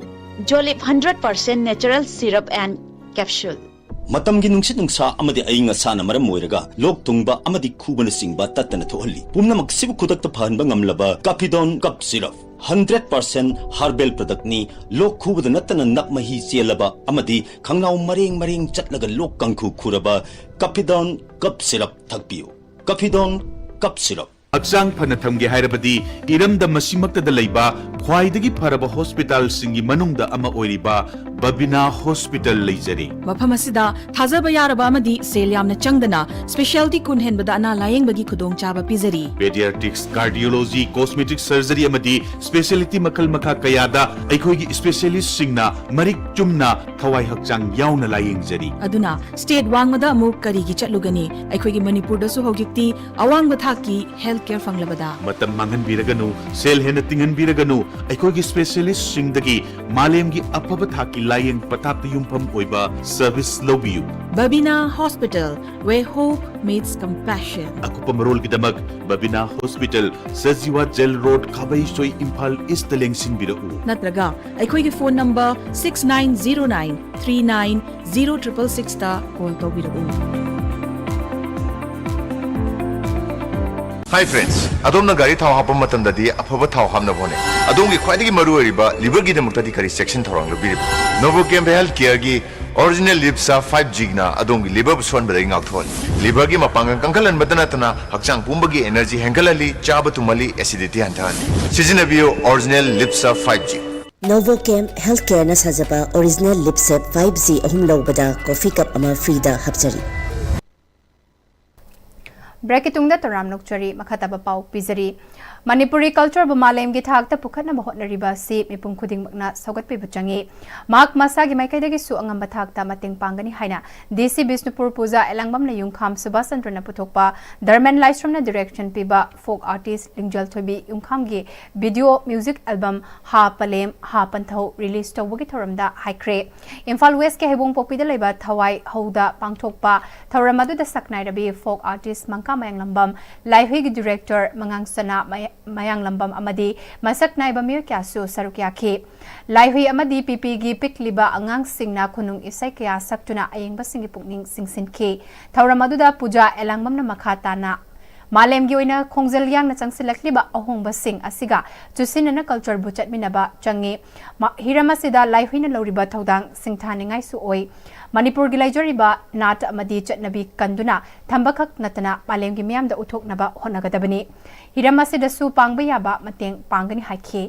Jolib hundred percent natural syrup and capsule. ꯃꯇꯝꯒꯤ ꯅꯨꯡꯁꯤꯠ ꯅꯨꯡꯁꯥ ꯑꯃꯗꯤ ꯑꯏꯪ ꯑꯁꯥꯅ ꯃꯔꯝ ꯑꯣꯏꯔꯒ ꯂꯣꯛ ꯊꯨꯡꯕ ꯑꯃꯗꯤ ꯈꯨꯕꯅꯆꯤꯡꯕ ꯇꯠꯇꯅ ꯊꯣꯛꯍꯜꯂꯤ꯫ ꯄꯨꯝꯅꯃꯛꯁꯤꯕꯨ ꯈꯨꯗꯛꯇ ꯐꯍꯟꯕ ꯉꯝꯂꯕ ꯀꯥꯐꯤꯗꯣꯟ cough syrup. Hundred percent herbal ꯄ꯭ꯔꯗꯛꯅꯤ꯫ ꯂꯣꯛ ꯈꯨꯕꯗ ꯅꯠꯇꯅ ꯅꯞ ꯃꯍꯤ ꯆꯦꯜꯂꯕ ꯑꯃꯗꯤ ꯈꯪꯅꯥꯎ ꯃꯔꯦꯡ ꯃꯔꯦꯡ ꯆꯠꯂꯒ ꯂꯣꯛ ꯀꯥꯡꯈꯨ ꯈꯨꯔꯕ ꯀꯥꯐꯤꯗꯣꯟ ꯀꯞ ꯁꯤꯔꯞ ꯊꯛꯄꯤꯌꯨ꯫ ꯀꯥꯐꯤꯗꯣꯟ cough syrup. ꯍꯛꯆꯥꯡ ꯐꯅ ꯊꯝꯒꯦ ꯍꯥꯏꯔꯕꯗꯤ ꯏꯔꯝꯗꯝ ꯑꯁꯤꯃꯛꯇꯗ ꯂꯩꯕ ꯈ꯭ꯋꯥꯏꯗꯒꯤ ꯐꯔꯕ ꯍꯣꯁꯄꯤꯇꯥꯜꯁꯤꯡꯒꯤ ꯃꯅꯨꯡꯗ ꯑꯃ ꯑꯣꯏꯔꯤꯕ ꯕꯕꯤꯅꯥ ꯍꯣꯁꯄꯤꯇꯥꯜ ꯂꯩꯖꯔꯤ꯫ ꯃꯐꯝ ꯑꯁꯤꯗ ꯊꯥꯖꯕ ꯌꯥꯔꯕ ꯑꯃꯗꯤ ꯁꯦꯜ ꯌꯥꯝꯅ ꯆꯪꯗꯅ ꯁ꯭ꯄꯦꯁꯤꯌꯦꯜꯇꯤ ꯀꯨꯟ ꯍꯦꯟꯕꯗ ꯑꯅꯥ ꯂꯥꯌꯦꯡꯕꯒꯤ ꯈꯨꯗꯣꯡꯆꯥꯕ ꯄꯤꯖꯔꯤ꯫ ꯄꯦꯗꯤꯌꯥꯇ꯭ꯔꯤꯛꯁ, ꯀꯥꯔꯗꯤꯑꯣꯂꯣꯖꯤ, ꯀꯣꯁꯃꯦꯇꯤꯛ ꯁꯔꯖꯔꯤ ꯑꯃꯗꯤ ꯁ꯭ꯄꯦꯁꯤꯌꯦꯂꯤꯇꯤ ꯃꯈꯜ ꯃꯈꯥ ꯀꯌꯥꯗ ꯑꯩꯈꯣꯏꯒꯤ ꯁ꯭ꯄꯦꯁꯤꯌꯦꯂꯤꯁꯁꯤꯡꯅ ꯃꯔꯤꯛ ꯆꯨꯝꯅ ꯊꯋꯥꯏ ꯍꯛꯆꯥꯡ ꯌꯥꯎꯅ ꯂꯥꯌꯦꯡꯖꯔꯤ꯫ ꯑꯗꯨꯅ ꯁ꯭ꯇꯦꯠ ꯋꯥꯡꯃꯗ ꯑꯃꯨꯛ ꯀꯔꯤꯒꯤ ꯆꯠꯂꯨꯒꯅꯤ? ꯑꯩꯈꯣꯏꯒꯤ ꯃꯅꯤꯄꯨꯔꯗꯁꯨ ꯍꯧꯖꯤꯛꯇꯤ ꯑꯋꯥꯡꯕ ꯊꯥꯛꯀꯤ ꯍꯦꯜꯊ ꯀꯦꯌꯔ ꯐꯪꯂꯕꯗ꯫ ꯃꯇꯝ ꯃꯥꯡꯍꯟꯕꯤꯔꯒꯅꯨ, ꯁꯦꯜ ꯍꯦꯟꯅ ꯇꯤꯡꯍꯟꯕꯤꯔꯒꯅꯨ, ꯑꯩꯈꯣꯏꯒꯤ ꯁ꯭ꯄꯦꯁꯤꯌꯦꯂꯤꯁꯁꯤꯡꯗꯒꯤ ꯃꯥꯂꯦꯝꯒꯤ ꯑꯐꯕ ꯊꯥꯛꯀꯤ ꯂꯥꯌꯦꯡ ꯄꯊꯥꯞꯇ ꯌꯨꯝꯐꯝ ꯑꯣꯏꯕ ꯁꯔꯚꯤꯁ ꯂꯧꯕꯤꯌꯨ꯫ Babina Hospital, where hope meets compassion. ꯑꯀꯨꯞꯄ ꯃꯔꯣꯜꯒꯤꯗꯃꯛ ꯕꯕꯤꯅꯥ hospital, Sajiwa jail road, Khabeisoi, Imphal east ꯂꯦꯡꯁꯤꯟꯕꯤꯔꯛꯎ꯫ ꯅꯠꯇ꯭ꯔꯒ ꯑꯩꯈꯣꯏꯒꯤ phone number six nine zero nine three nine zero triple six ꯇ ꯀꯣꯜ ꯇꯧꯕꯤꯔꯛꯎ꯫ Hi friends, ꯑꯗꯣꯝꯅ ꯒꯥꯔꯤ ꯊꯥꯎ ꯍꯥꯞꯄ ꯃꯇꯝꯗꯗꯤ ꯑꯐꯕ ꯊꯥꯎ ꯍꯥꯞꯅꯕ ꯍꯣꯠꯅꯩ꯫ ꯑꯗꯣꯝꯒꯤ ꯈ꯭ꯋꯥꯏꯗꯒꯤ ꯃꯔꯨꯑꯣꯏꯔꯤꯕ ꯂꯤꯚꯔꯒꯤꯗꯃꯛꯇꯗꯤ ꯀꯔꯤ ꯆꯦꯛꯁꯤꯟ ꯊꯧꯔꯥꯡ ꯂꯧꯕꯤꯔꯤꯕ? Novochem Health Careꯒꯤ Original Lip Sub five Gꯅ ꯑꯗꯣꯝꯒꯤ ꯂꯤꯚꯔꯕꯨ ꯁꯣꯟꯕꯗꯒꯤ ꯉꯥꯛꯊꯣꯛꯍꯜꯂꯤ꯫ ꯂꯤꯚꯔꯒꯤ ꯃꯄꯥꯡꯒꯜ ꯀꯟꯈꯠꯍꯟꯕꯇ ꯅꯠꯇꯅ ꯍꯛꯆꯥꯡ ꯄꯨꯝꯕꯒꯤ energy ꯍꯦꯟꯒꯠꯍꯜꯂꯤ, ꯆꯥꯕ ꯇꯨꯝꯍꯜꯂꯤ, acidity ꯍꯟꯊꯍꯜꯂꯤ꯫ ꯁꯤꯖꯤꯟꯅꯕꯤꯌꯨ Original Lip Sub five G꯫ Novochem Health Careꯅ ꯁꯥꯖꯕ Original Lip Sub five G ꯑꯍꯨꯝ ꯂꯧꯕꯗ coffee cup ꯑꯃ freeꯗ ꯍꯥꯞꯆꯔꯤ꯫ ꯕ꯭ꯔꯦꯛꯀꯤ ꯇꯨꯡꯗ ꯇꯔꯥꯝꯅ ꯑꯣꯛꯆꯔꯤ, ꯃꯈꯥ ꯇꯥꯕ ꯄꯥꯎ ꯄꯤꯖꯔꯤ꯫ ꯃꯅꯤꯄꯨꯔꯤ ꯀꯜꯆꯔꯕꯨ ꯃꯥꯂꯦꯝꯒꯤ ꯊꯥꯛꯇ ꯄꯨꯈꯠꯅꯕ ꯍꯣꯠꯅꯔꯤꯕ ꯑꯁꯤ ꯃꯤꯄꯨꯝ ꯈꯨꯗꯤꯡꯃꯛꯅ ꯁꯧꯒꯠꯄꯤꯕ ꯆꯪꯏ꯫ ꯃꯍꯥꯛ ꯃꯁꯥꯒꯤ ꯃꯥꯏꯀꯩꯗꯒꯤꯁꯨ ꯑꯉꯝꯕ ꯊꯥꯛꯇ ꯃꯇꯦꯡ ꯄꯥꯡꯒꯅꯤ ꯍꯥꯏꯅ ꯗꯤ ꯁꯤ ꯕꯤꯁꯅꯨꯄꯨꯔ ꯄꯨꯖꯥ ꯑꯦꯂꯥꯡꯕꯝꯅ ꯌꯨꯝꯈꯥꯝ ꯁꯨꯕꯥꯁ ꯆꯟꯗ꯭ꯔꯅ ꯄꯨꯊꯣꯛꯄ ꯙꯔꯃꯦꯟ ꯂꯥꯏꯁ꯭ꯔꯝꯅ ꯗꯤꯔꯦꯛꯁꯟ ꯄꯤꯕ ꯐꯣꯛ ꯑꯥꯔꯇꯤꯁ ꯂꯤꯡꯖꯦꯜ ꯊꯣꯏꯕꯤ ꯌꯨꯝꯈꯥꯝꯒꯤ ꯚꯤꯗꯤꯑꯣ ꯃ꯭ꯌꯨꯖꯤꯛ ꯑꯦꯜꯕꯝ ꯍꯥ ꯄꯂꯦꯝ ꯍꯥ ꯄꯟꯊꯧ ꯔꯤꯂꯤꯖ ꯇꯧꯕꯒꯤ ꯊꯧꯔꯝꯗ ꯍꯥꯏꯈ꯭ꯔꯦ꯫ ꯏꯝꯐꯥꯜ ꯋꯦꯁꯀꯤ ꯍꯩꯕꯣꯡꯄꯣꯛꯄꯤꯗ ꯂꯩꯕ ꯊꯋꯥꯏ ꯍꯧꯗ ꯄꯥꯡꯊꯣꯛꯄ ꯊꯧꯔꯝ ꯑꯗꯨꯗ ꯁꯛꯅꯥꯏꯔꯕꯤ ꯐꯣꯛ ꯑꯥꯔꯇꯤꯁ ꯃꯪꯀꯥ ꯃꯌꯥꯡꯂꯝꯕꯝ, ꯂꯥꯏꯍꯨꯏꯒꯤ ꯗꯤꯔꯦꯛꯇꯔ ꯃꯉꯥꯡ ꯁꯅꯥ ꯃꯌꯥꯡꯂꯝꯕꯝ ꯑꯃꯗꯤ ꯃꯁꯛ ꯅꯥꯏꯕ ꯃꯤꯑꯣꯏ ꯀꯌꯥꯁꯨ ꯁꯔꯨꯛ ꯌꯥꯈꯤ꯫ ꯂꯥꯏꯍꯨꯏ ꯑꯃꯗꯤ ꯄꯤꯄꯤꯒꯤ ꯄꯤꯛꯂꯤꯕ ꯑꯉꯥꯡꯁꯤꯡꯅ ꯈꯨꯅꯨꯡ ꯏꯁꯩ ꯀꯌꯥ ꯁꯛꯇꯨꯅ ꯑꯌꯦꯡꯕꯁꯤꯡꯒꯤ ꯄꯨꯛꯅꯤꯡ ꯆꯤꯡꯁꯤꯟꯈꯤ꯫ ꯊꯧꯔꯝ ꯑꯗꯨꯗ ꯄꯨꯖꯥ ꯑꯦꯂꯥꯡꯕꯝꯅ ꯃꯈꯥ ꯇꯥꯅ ꯃꯥꯂꯦꯝꯒꯤ ꯑꯣꯏꯅ ꯈꯣꯡꯖꯦꯜ ꯌꯥꯡꯅ ꯆꯪꯁꯤꯜꯂꯛꯂꯤꯕ ꯑꯍꯣꯡꯕꯁꯤꯡ ꯑꯁꯤꯒ ꯆꯨꯁꯤꯟꯅꯅ ꯀꯜꯆꯔꯕꯨ ꯆꯠꯃꯤꯟꯅꯕ ꯆꯪꯏ꯫ ꯃ-, ꯍꯤꯔꯝ ꯑꯁꯤꯗ ꯂꯥꯏꯍꯨꯏꯅ ꯂꯧꯔꯤꯕ ꯊꯧꯗꯥꯡ ꯁꯤꯡꯊꯥꯅꯤꯡꯉꯥꯏꯁꯨ ꯑꯣꯏ꯫ ꯃꯅꯤꯄꯨꯔꯒꯤ ꯂꯩꯖꯔꯤꯕ ꯅꯥꯠ ꯑꯃꯗꯤ ꯆꯠꯅꯕꯤ ꯀꯟꯗꯨꯅ ꯊꯝꯕꯈꯛ ꯅꯠꯇꯅ ꯃꯥꯂꯦꯝꯒꯤ ꯃꯤꯌꯥꯝꯗ ꯎꯠꯊꯣꯛꯅꯕ ꯍꯣꯠꯅꯒꯗꯕꯅꯤ꯫ ꯍꯤꯔꯝ ꯑꯁꯤꯗꯁꯨ ꯄꯥꯡꯕ ꯌꯥꯕ ꯃꯇꯦꯡ ꯄꯥꯡꯒꯅꯤ ꯍꯥꯏꯈꯤ꯫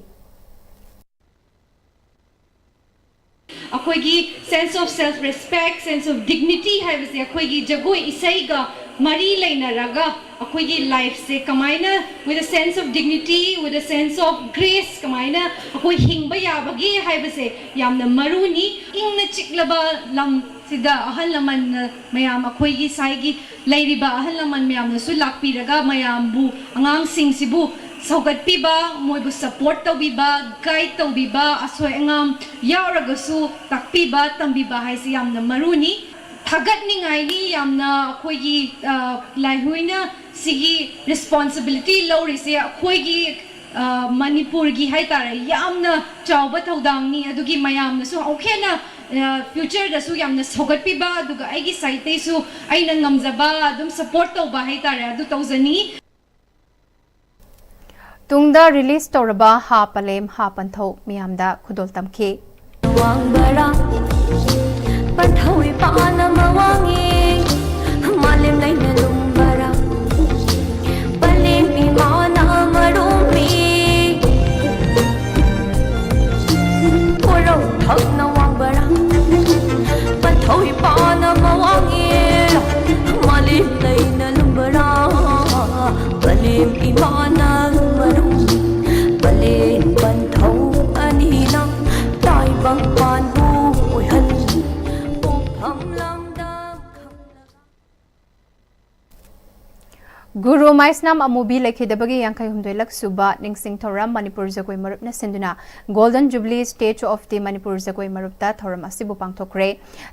ꯑꯩꯈꯣꯏꯒꯤ sense of self respect, sense of dignity ꯍꯥꯏꯕꯁꯦ ꯑꯩꯈꯣꯏꯒꯤ ꯖꯒꯣꯏ ꯏꯁꯩꯒ ꯃꯔꯤ ꯂꯩꯅꯔꯒ ꯑꯩꯈꯣꯏꯒꯤ life ꯁꯦ ꯀꯃꯥꯏꯅ with a sense of dignity, with a sense of grace ꯀꯃꯥꯏꯅ ꯑꯩꯈꯣꯏ ꯍꯤꯡꯕ ꯌꯥꯕꯒꯦ ꯍꯥꯏꯕꯁꯦ ꯌꯥꯝꯅ ꯃꯔꯨꯅꯤ꯫ ꯏꯪꯅ ꯆꯤꯛꯂꯕ ꯂꯝꯁꯤꯗ ꯑꯍꯜ ꯂꯃꯟꯅ ꯃꯌꯥꯝ ꯑꯩꯈꯣꯏꯒꯤ ꯁ꯭ꯋꯥꯏꯒꯤ ꯂꯩꯔꯤꯕ ꯑꯍꯜ ꯂꯃꯟ ꯃꯌꯥꯝꯅꯁꯨ ꯂꯥꯛꯄꯤꯔꯒ ꯃꯌꯥꯝꯕꯨ, ꯑꯉꯥꯡꯁꯤꯡꯁꯤꯕꯨ ꯁꯧꯒꯠꯄꯤꯕ, ꯃꯣꯏꯕꯨ support ꯇꯧꯕꯤꯕ, guide ꯇꯧꯕꯤꯕ, ꯑꯁꯣꯏ ꯑꯉꯥꯝ ꯌꯥꯎꯔꯒꯁꯨ ꯇꯥꯛꯄꯤꯕ, ꯇꯝꯕꯤꯕ ꯍꯥꯏꯁꯤ ꯌꯥꯝꯅ ꯃꯔꯨꯅꯤ꯫ ꯊꯥꯒꯠꯅꯤꯡꯉꯥꯏꯅꯤ ꯌꯥꯝꯅ ꯑꯩꯈꯣꯏꯒꯤ, ꯑ, ꯂꯥꯏꯍꯨꯏꯅ ꯁꯤꯒꯤ responsibility ꯂꯧꯔꯤꯁꯦ ꯑꯩꯈꯣꯏꯒꯤ, ꯑ, ꯃꯅꯤꯄꯨꯔꯒꯤ ꯍꯥꯏꯇꯥꯔꯦ, ꯌꯥꯝꯅ ꯆꯥꯎꯕ ꯊꯧꯗꯥꯡꯅꯤ꯫ ꯑꯗꯨꯒꯤ ꯃꯌꯥꯝꯅꯁꯨ ꯑꯃꯨꯛ ꯍꯦꯟꯅ, ꯑ, future ꯗꯁꯨ ꯌꯥꯝꯅ ꯁꯧꯒꯠꯄꯤꯕ, ꯑꯗꯨꯒ ꯑꯩꯒꯤ side ꯇꯩꯁꯨ ꯑꯩꯅ ꯉꯝꯖꯕ ꯑꯗꯨꯝ support ꯇꯧꯕ ꯍꯥꯏꯇꯥꯔꯦ, ꯑꯗꯨ ꯇꯧꯖꯅꯤ꯫ ꯇꯨꯡꯗ release ꯇꯧꯔꯕ ꯍꯥ ꯄꯂꯦꯝ ꯍꯥ ꯄꯟꯊꯧ ꯃꯤꯌꯥꯝꯗ ꯈꯨꯗꯣꯜ ꯇꯝꯈꯤ꯫ ꯋꯥꯡꯕꯔꯥ ꯄꯟꯊꯧ ꯏꯄꯥꯅ ꯃꯋꯥꯡꯉꯤ ꯃꯥꯂꯦꯝ ꯂꯩꯅ ꯂꯨꯝꯕꯔꯥ ꯄꯂꯦꯝ ꯏꯃꯥꯅ ꯃꯔꯨꯝꯃꯤ ꯀꯣꯔꯧ ꯊꯛꯅ ꯋꯥꯡꯕꯔꯥ ꯄꯟꯊꯧ ꯏꯄꯥꯅ ꯃꯋꯥꯡꯉꯤ ꯃꯥꯂꯦꯝ ꯂꯩꯅ ꯂꯨꯝꯕꯔꯥ ꯄꯂꯦꯝ ꯏꯃꯥꯅ ꯂꯨꯝꯕꯔꯥ ꯒꯨꯔꯨ ꯃꯥꯏꯁꯅꯥꯝ ꯑꯃꯨꯕꯤ ꯂꯩꯈꯤꯗꯕꯒꯤ ꯌꯥꯡꯈꯩ ꯍꯨꯝꯗꯣꯏ ꯂꯛ ꯁꯨꯕ ꯅꯤꯡꯁꯤꯡ ꯊꯧꯔꯝ ꯃꯅꯤꯄꯨꯔ ꯖꯒꯣꯏ ꯃꯔꯨꯞꯅ ꯁꯤꯟꯗꯨꯅ Golden Jubilee Statue of the Manipur ꯖꯒꯣꯏ ꯃꯔꯨꯞꯇ ꯊꯧꯔꯝ ꯑꯁꯤꯕꯨ ꯄꯥꯡꯊꯣꯛꯈ꯭ꯔꯦ꯫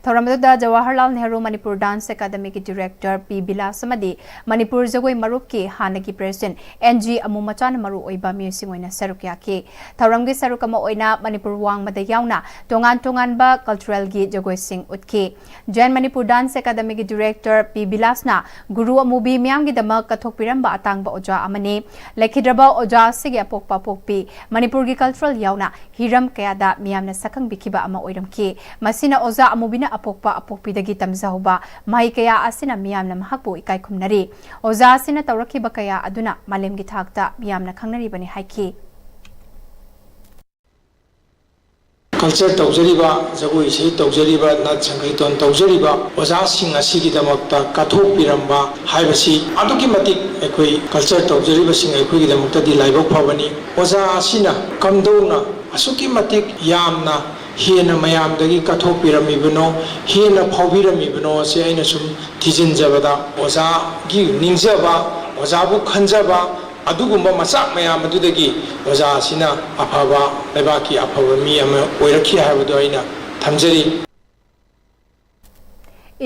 ꯊꯧꯔꯝ ꯑꯗꯨꯗ ꯖꯋꯥꯍꯔꯂꯥꯜ ꯅꯦꯍꯔꯨ ꯃꯅꯤꯄꯨꯔ Dance Academyꯒꯤ Director ꯄꯤ ꯕꯤꯂꯥꯁ ꯑꯃꯗꯤ ꯃꯅꯤꯄꯨꯔ ꯖꯒꯣꯏ ꯃꯔꯨꯞꯀꯤ ꯍꯥꯟꯅꯒꯤ President ꯑꯦꯟ ꯖꯤ ꯑꯃꯨ ꯃꯆꯥꯅ ꯃꯔꯨ ꯑꯣꯏꯕ ꯃꯤꯑꯣꯏꯁꯤꯡ ꯑꯣꯏꯅ ꯁꯔꯨꯛ ꯌꯥꯈꯤ꯫ ꯊꯧꯔꯝꯒꯤ ꯁꯔꯨꯛ ꯑꯃ ꯑꯣꯏꯅ ꯃꯅꯤꯄꯨꯔ ꯋꯥꯡꯃꯗ ꯌꯥꯎꯅ ꯇꯣꯉꯥꯟ ꯇꯣꯉꯥꯟꯕ culturalꯒꯤ ꯖꯒꯣꯏꯁꯤꯡ ꯎꯠꯈꯤ꯫ Jain Manipur Dance Academyꯒꯤ Director ꯄꯤ ꯕꯤꯂꯥꯁꯅ ꯒꯨꯔꯨ ꯑꯃꯨꯕꯤ ꯃꯤꯌꯥꯝꯒꯤꯗꯃꯛ ꯀꯠꯊꯣꯛꯄꯤꯔꯝꯕ ꯑꯇꯥꯡꯕ ꯑꯣꯖꯥ ꯑꯃꯅꯤ꯫ ꯂꯩꯈꯤꯗ꯭ꯔꯕ ꯑꯣꯖꯥ ꯑꯁꯤꯒꯤ ꯑꯄꯣꯛꯄ ꯑꯄꯣꯛꯄꯤ ꯃꯅꯤꯄꯨꯔꯒꯤ cultural ꯌꯥꯎꯅ ꯍꯤꯔꯝ ꯀꯌꯥꯗ ꯃꯤꯌꯥꯝꯅ ꯁꯛꯈꯪꯕꯤꯈꯤꯕ ꯑꯃ ꯑꯣꯏꯔꯝꯈꯤ꯫ ꯃꯁꯤꯅ ꯑꯣꯖꯥ ꯑꯃꯨꯕꯤꯅ ꯑꯄꯣꯛꯄ ꯑꯄꯣꯛꯄꯤꯗꯒꯤ ꯇꯝꯖꯍꯧꯕ ꯃꯍꯩ ꯀꯌꯥ ꯑꯁꯤꯅ ꯃꯤꯌꯥꯝꯅ ꯃꯍꯥꯛꯄꯨ ꯏꯀꯥꯏ ꯈꯨꯝꯅꯔꯤ꯫ ꯑꯣꯖꯥ ꯑꯁꯤꯅ ꯇꯧꯔꯛꯈꯤꯕ ꯀꯌꯥ ꯑꯗꯨꯅ ꯃꯥꯂꯦꯝꯒꯤ ꯊꯥꯛꯇ ꯃꯤꯌꯥꯝꯅ ꯈꯪꯅꯔꯤꯕꯅꯤ ꯍꯥꯏꯈꯤ꯫ Culture ꯇꯧꯖꯔꯤꯕ, ꯖꯒꯣꯏ ꯏꯁꯩ ꯇꯧꯖꯔꯤꯕ, ꯅꯥꯠ ꯁꯪꯀꯤꯔꯇꯟ ꯇꯧꯖꯔꯤꯕ ꯑꯣꯖꯥꯁꯤꯡ ꯑꯁꯤꯒꯤꯗꯃꯛꯇ ꯀꯠꯊꯣꯛꯄꯤꯔꯝꯕ ꯍꯥꯏꯕꯁꯤ ꯑꯗꯨꯛꯀꯤ ꯃꯇꯤꯛ ꯑꯩꯈꯣꯏ culture ꯇꯧꯖꯔꯤꯕꯁꯤꯡ ꯑꯩꯈꯣꯏꯒꯤꯗꯃꯛꯇꯗꯤ ꯂꯥꯏꯕꯛ ꯐꯕꯅꯤ꯫ ꯑꯣꯖꯥ ꯑꯁꯤꯅ ꯀꯝꯗꯧꯅ ꯑꯁꯨꯛꯀꯤ ꯃꯇꯤꯛ ꯌꯥꯝꯅ ꯍꯦꯟꯅ ꯃꯌꯥꯝꯗꯒꯤ ꯀꯠꯊꯣꯛꯄꯤꯔꯝꯃꯤꯕꯅꯣ, ꯍꯦꯟꯅ ꯐꯥꯎꯕꯤꯔꯝꯃꯤꯕꯅꯣ ꯑꯁꯤ ꯑꯩꯅ ꯁꯨꯝ ꯊꯤꯖꯤꯟꯖꯕꯗ, ꯑꯣꯖꯥꯒꯤ ꯅꯤꯡꯖꯕ, ꯑꯣꯖꯥꯕꯨ ꯈꯟꯖꯕ, ꯑꯗꯨꯒꯨꯝꯕ ꯃꯆꯥꯛ ꯃꯌꯥꯝ ꯑꯗꯨꯗꯒꯤ ꯑꯣꯖꯥ ꯑꯁꯤꯅ ꯑꯐꯕ, ꯂꯩꯕꯥꯛꯀꯤ ꯑꯐꯕ ꯃꯤ ꯑꯃ ꯑꯣꯏꯔꯛꯈꯤ ꯍꯥꯏꯕꯗꯨ ꯑꯩꯅ ꯊꯝꯖꯔꯤ꯫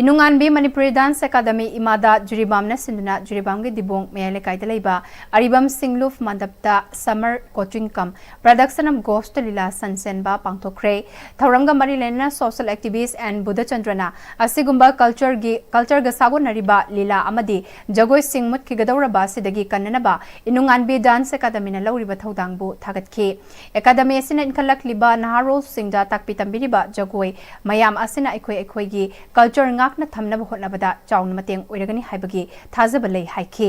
ꯏꯅꯨꯉꯥꯟꯕꯤ ꯃꯅꯤꯄꯨꯔꯤ Dance Academy ꯏꯃꯥꯗ ꯖꯤꯔꯤꯕꯥꯝꯅ ꯁꯤꯟꯗꯨꯅ ꯖꯤꯔꯤꯕꯥꯝꯒꯤ ꯗꯤꯕꯣꯡ ꯃꯌꯥꯏ ꯂꯩꯀꯥꯏꯗ ꯂꯩꯕ ꯑꯔꯤꯕꯝ ꯁꯤꯡꯂꯨꯞ ꯃꯟꯗꯞꯇ Summer Coaching cum Production of Ghost Lila ꯁꯟꯁꯦꯟꯕ ꯄꯥꯡꯊꯣꯛꯈ꯭ꯔꯦ꯫ ꯊꯧꯔꯝꯒ ꯃꯔꯤ ꯂꯩꯅꯅ social activist ꯑꯦꯟ ꯕꯨꯙꯆꯟꯗ꯭ꯔꯅ ꯑꯁꯤꯒꯨꯝꯕ cultureꯒꯤ, cultureꯒ ꯁꯥꯒꯣꯟꯅꯔꯤꯕ ꯂꯤꯂꯥ ꯑꯃꯗꯤ ꯖꯒꯣꯏꯁꯤꯡ ꯃꯨꯠꯈꯤꯒꯗꯧꯔꯕ ꯑꯁꯤꯗꯒꯤ ꯀꯟꯅꯅꯕ ꯏꯅꯨꯉꯥꯟꯕꯤ Dance Academyꯅ ꯂꯧꯔꯤꯕ ꯊꯧꯗꯥꯡꯕꯨ ꯊꯥꯒꯠꯈꯤ꯫ Academy ꯑꯁꯤꯅ ꯏꯟꯈꯠꯂꯛꯂꯤꯕ ꯅꯍꯥꯔꯣꯜꯁꯤꯡꯗ ꯇꯥꯛꯄꯤ ꯇꯝꯕꯤꯔꯤꯕ ꯖꯒꯣꯏ ꯃꯌꯥꯝ ꯑꯁꯤꯅ ꯑꯩꯈꯣꯏ ꯑꯩꯈꯣꯏꯒꯤ culture ꯉꯥꯛꯅ ꯊꯝꯅꯕ ꯍꯣꯠꯅꯕꯗ ꯆꯥꯎꯅ ꯃꯇꯦꯡ ꯑꯣꯏꯔꯒꯅꯤ ꯍꯥꯏꯕꯒꯤ ꯊꯥꯖꯕ ꯂꯩ ꯍꯥꯏꯈꯤ꯫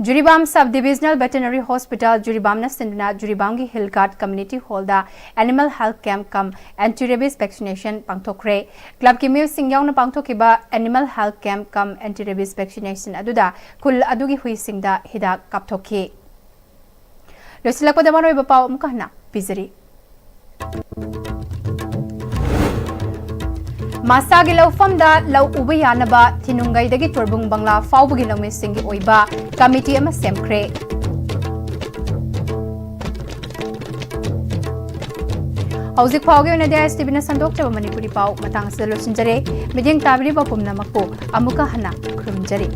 Jiribam Sub Divisional Veterinary Hospital ꯖꯤꯔꯤꯕꯥꯝꯅ ꯁꯤꯟꯗꯨꯅ ꯖꯤꯔꯤꯕꯥꯝꯒꯤ Hill Guard Community Hallꯗ Animal Health Camp cum Anti-Rabies Vaccination ꯄꯥꯡꯊꯣꯛꯈ꯭ꯔꯦ꯫ Clubꯀꯤ ꯃꯤꯑꯣꯏꯁꯤꯡ ꯌꯥꯎꯅ ꯄꯥꯡꯊꯣꯛꯈꯤꯕ Animal Health Camp cum Anti-Rabies Vaccination ꯑꯗꯨꯗ ꯈꯨꯜ ꯑꯗꯨꯒꯤ ꯍꯨꯏꯁꯤꯡꯗ ꯍꯤꯗꯥꯛ ꯀꯥꯞꯊꯣꯛꯈꯤ꯫ ꯂꯣꯏꯁꯤꯜꯂꯛꯄꯗ ꯃꯔꯨꯑꯣꯏꯕ ꯄꯥꯎ ꯑꯃꯨꯛꯀ ꯍꯟꯅ ꯄꯤꯖꯔꯤ꯫ ꯑꯁꯥꯒꯤ ꯂꯧꯐꯝꯗ ꯂꯧ ꯎꯕ ꯌꯥꯅꯕ ꯊꯤꯅꯨꯡꯒꯩꯗꯒꯤ ꯇꯣꯔꯕꯨꯡ ꯕꯪꯂꯥ ꯐꯥꯎꯕꯒꯤ ꯂꯧꯃꯤꯁꯤꯡꯒꯤ ꯑꯣꯏꯕ ꯀꯃꯤꯇꯤ ꯑꯃ ꯁꯦꯝꯈ꯭ꯔꯦ꯫ ꯍꯧꯖꯤꯛ ꯐꯥꯎꯒꯤ ꯑꯣꯏꯅꯗꯤ ꯑꯥꯏ ꯑꯦꯁ ꯇꯤ ꯚꯤꯅ ꯁꯟꯗꯣꯛꯆꯕ ꯃꯅꯤꯄꯨꯔꯤ ꯄꯥꯎ ꯃꯇꯥꯡ ꯑꯁꯤꯗ ꯂꯣꯏꯁꯤꯟꯖꯔꯦ꯫ ꯃꯤꯠꯌꯦꯡ ꯇꯥꯕꯤꯔꯤꯕ ꯄꯨꯝꯅꯃꯛꯄꯨ ꯑꯃꯨꯛꯀ ꯍꯟꯅ ꯈꯨꯔꯨꯝꯖꯔꯤ꯫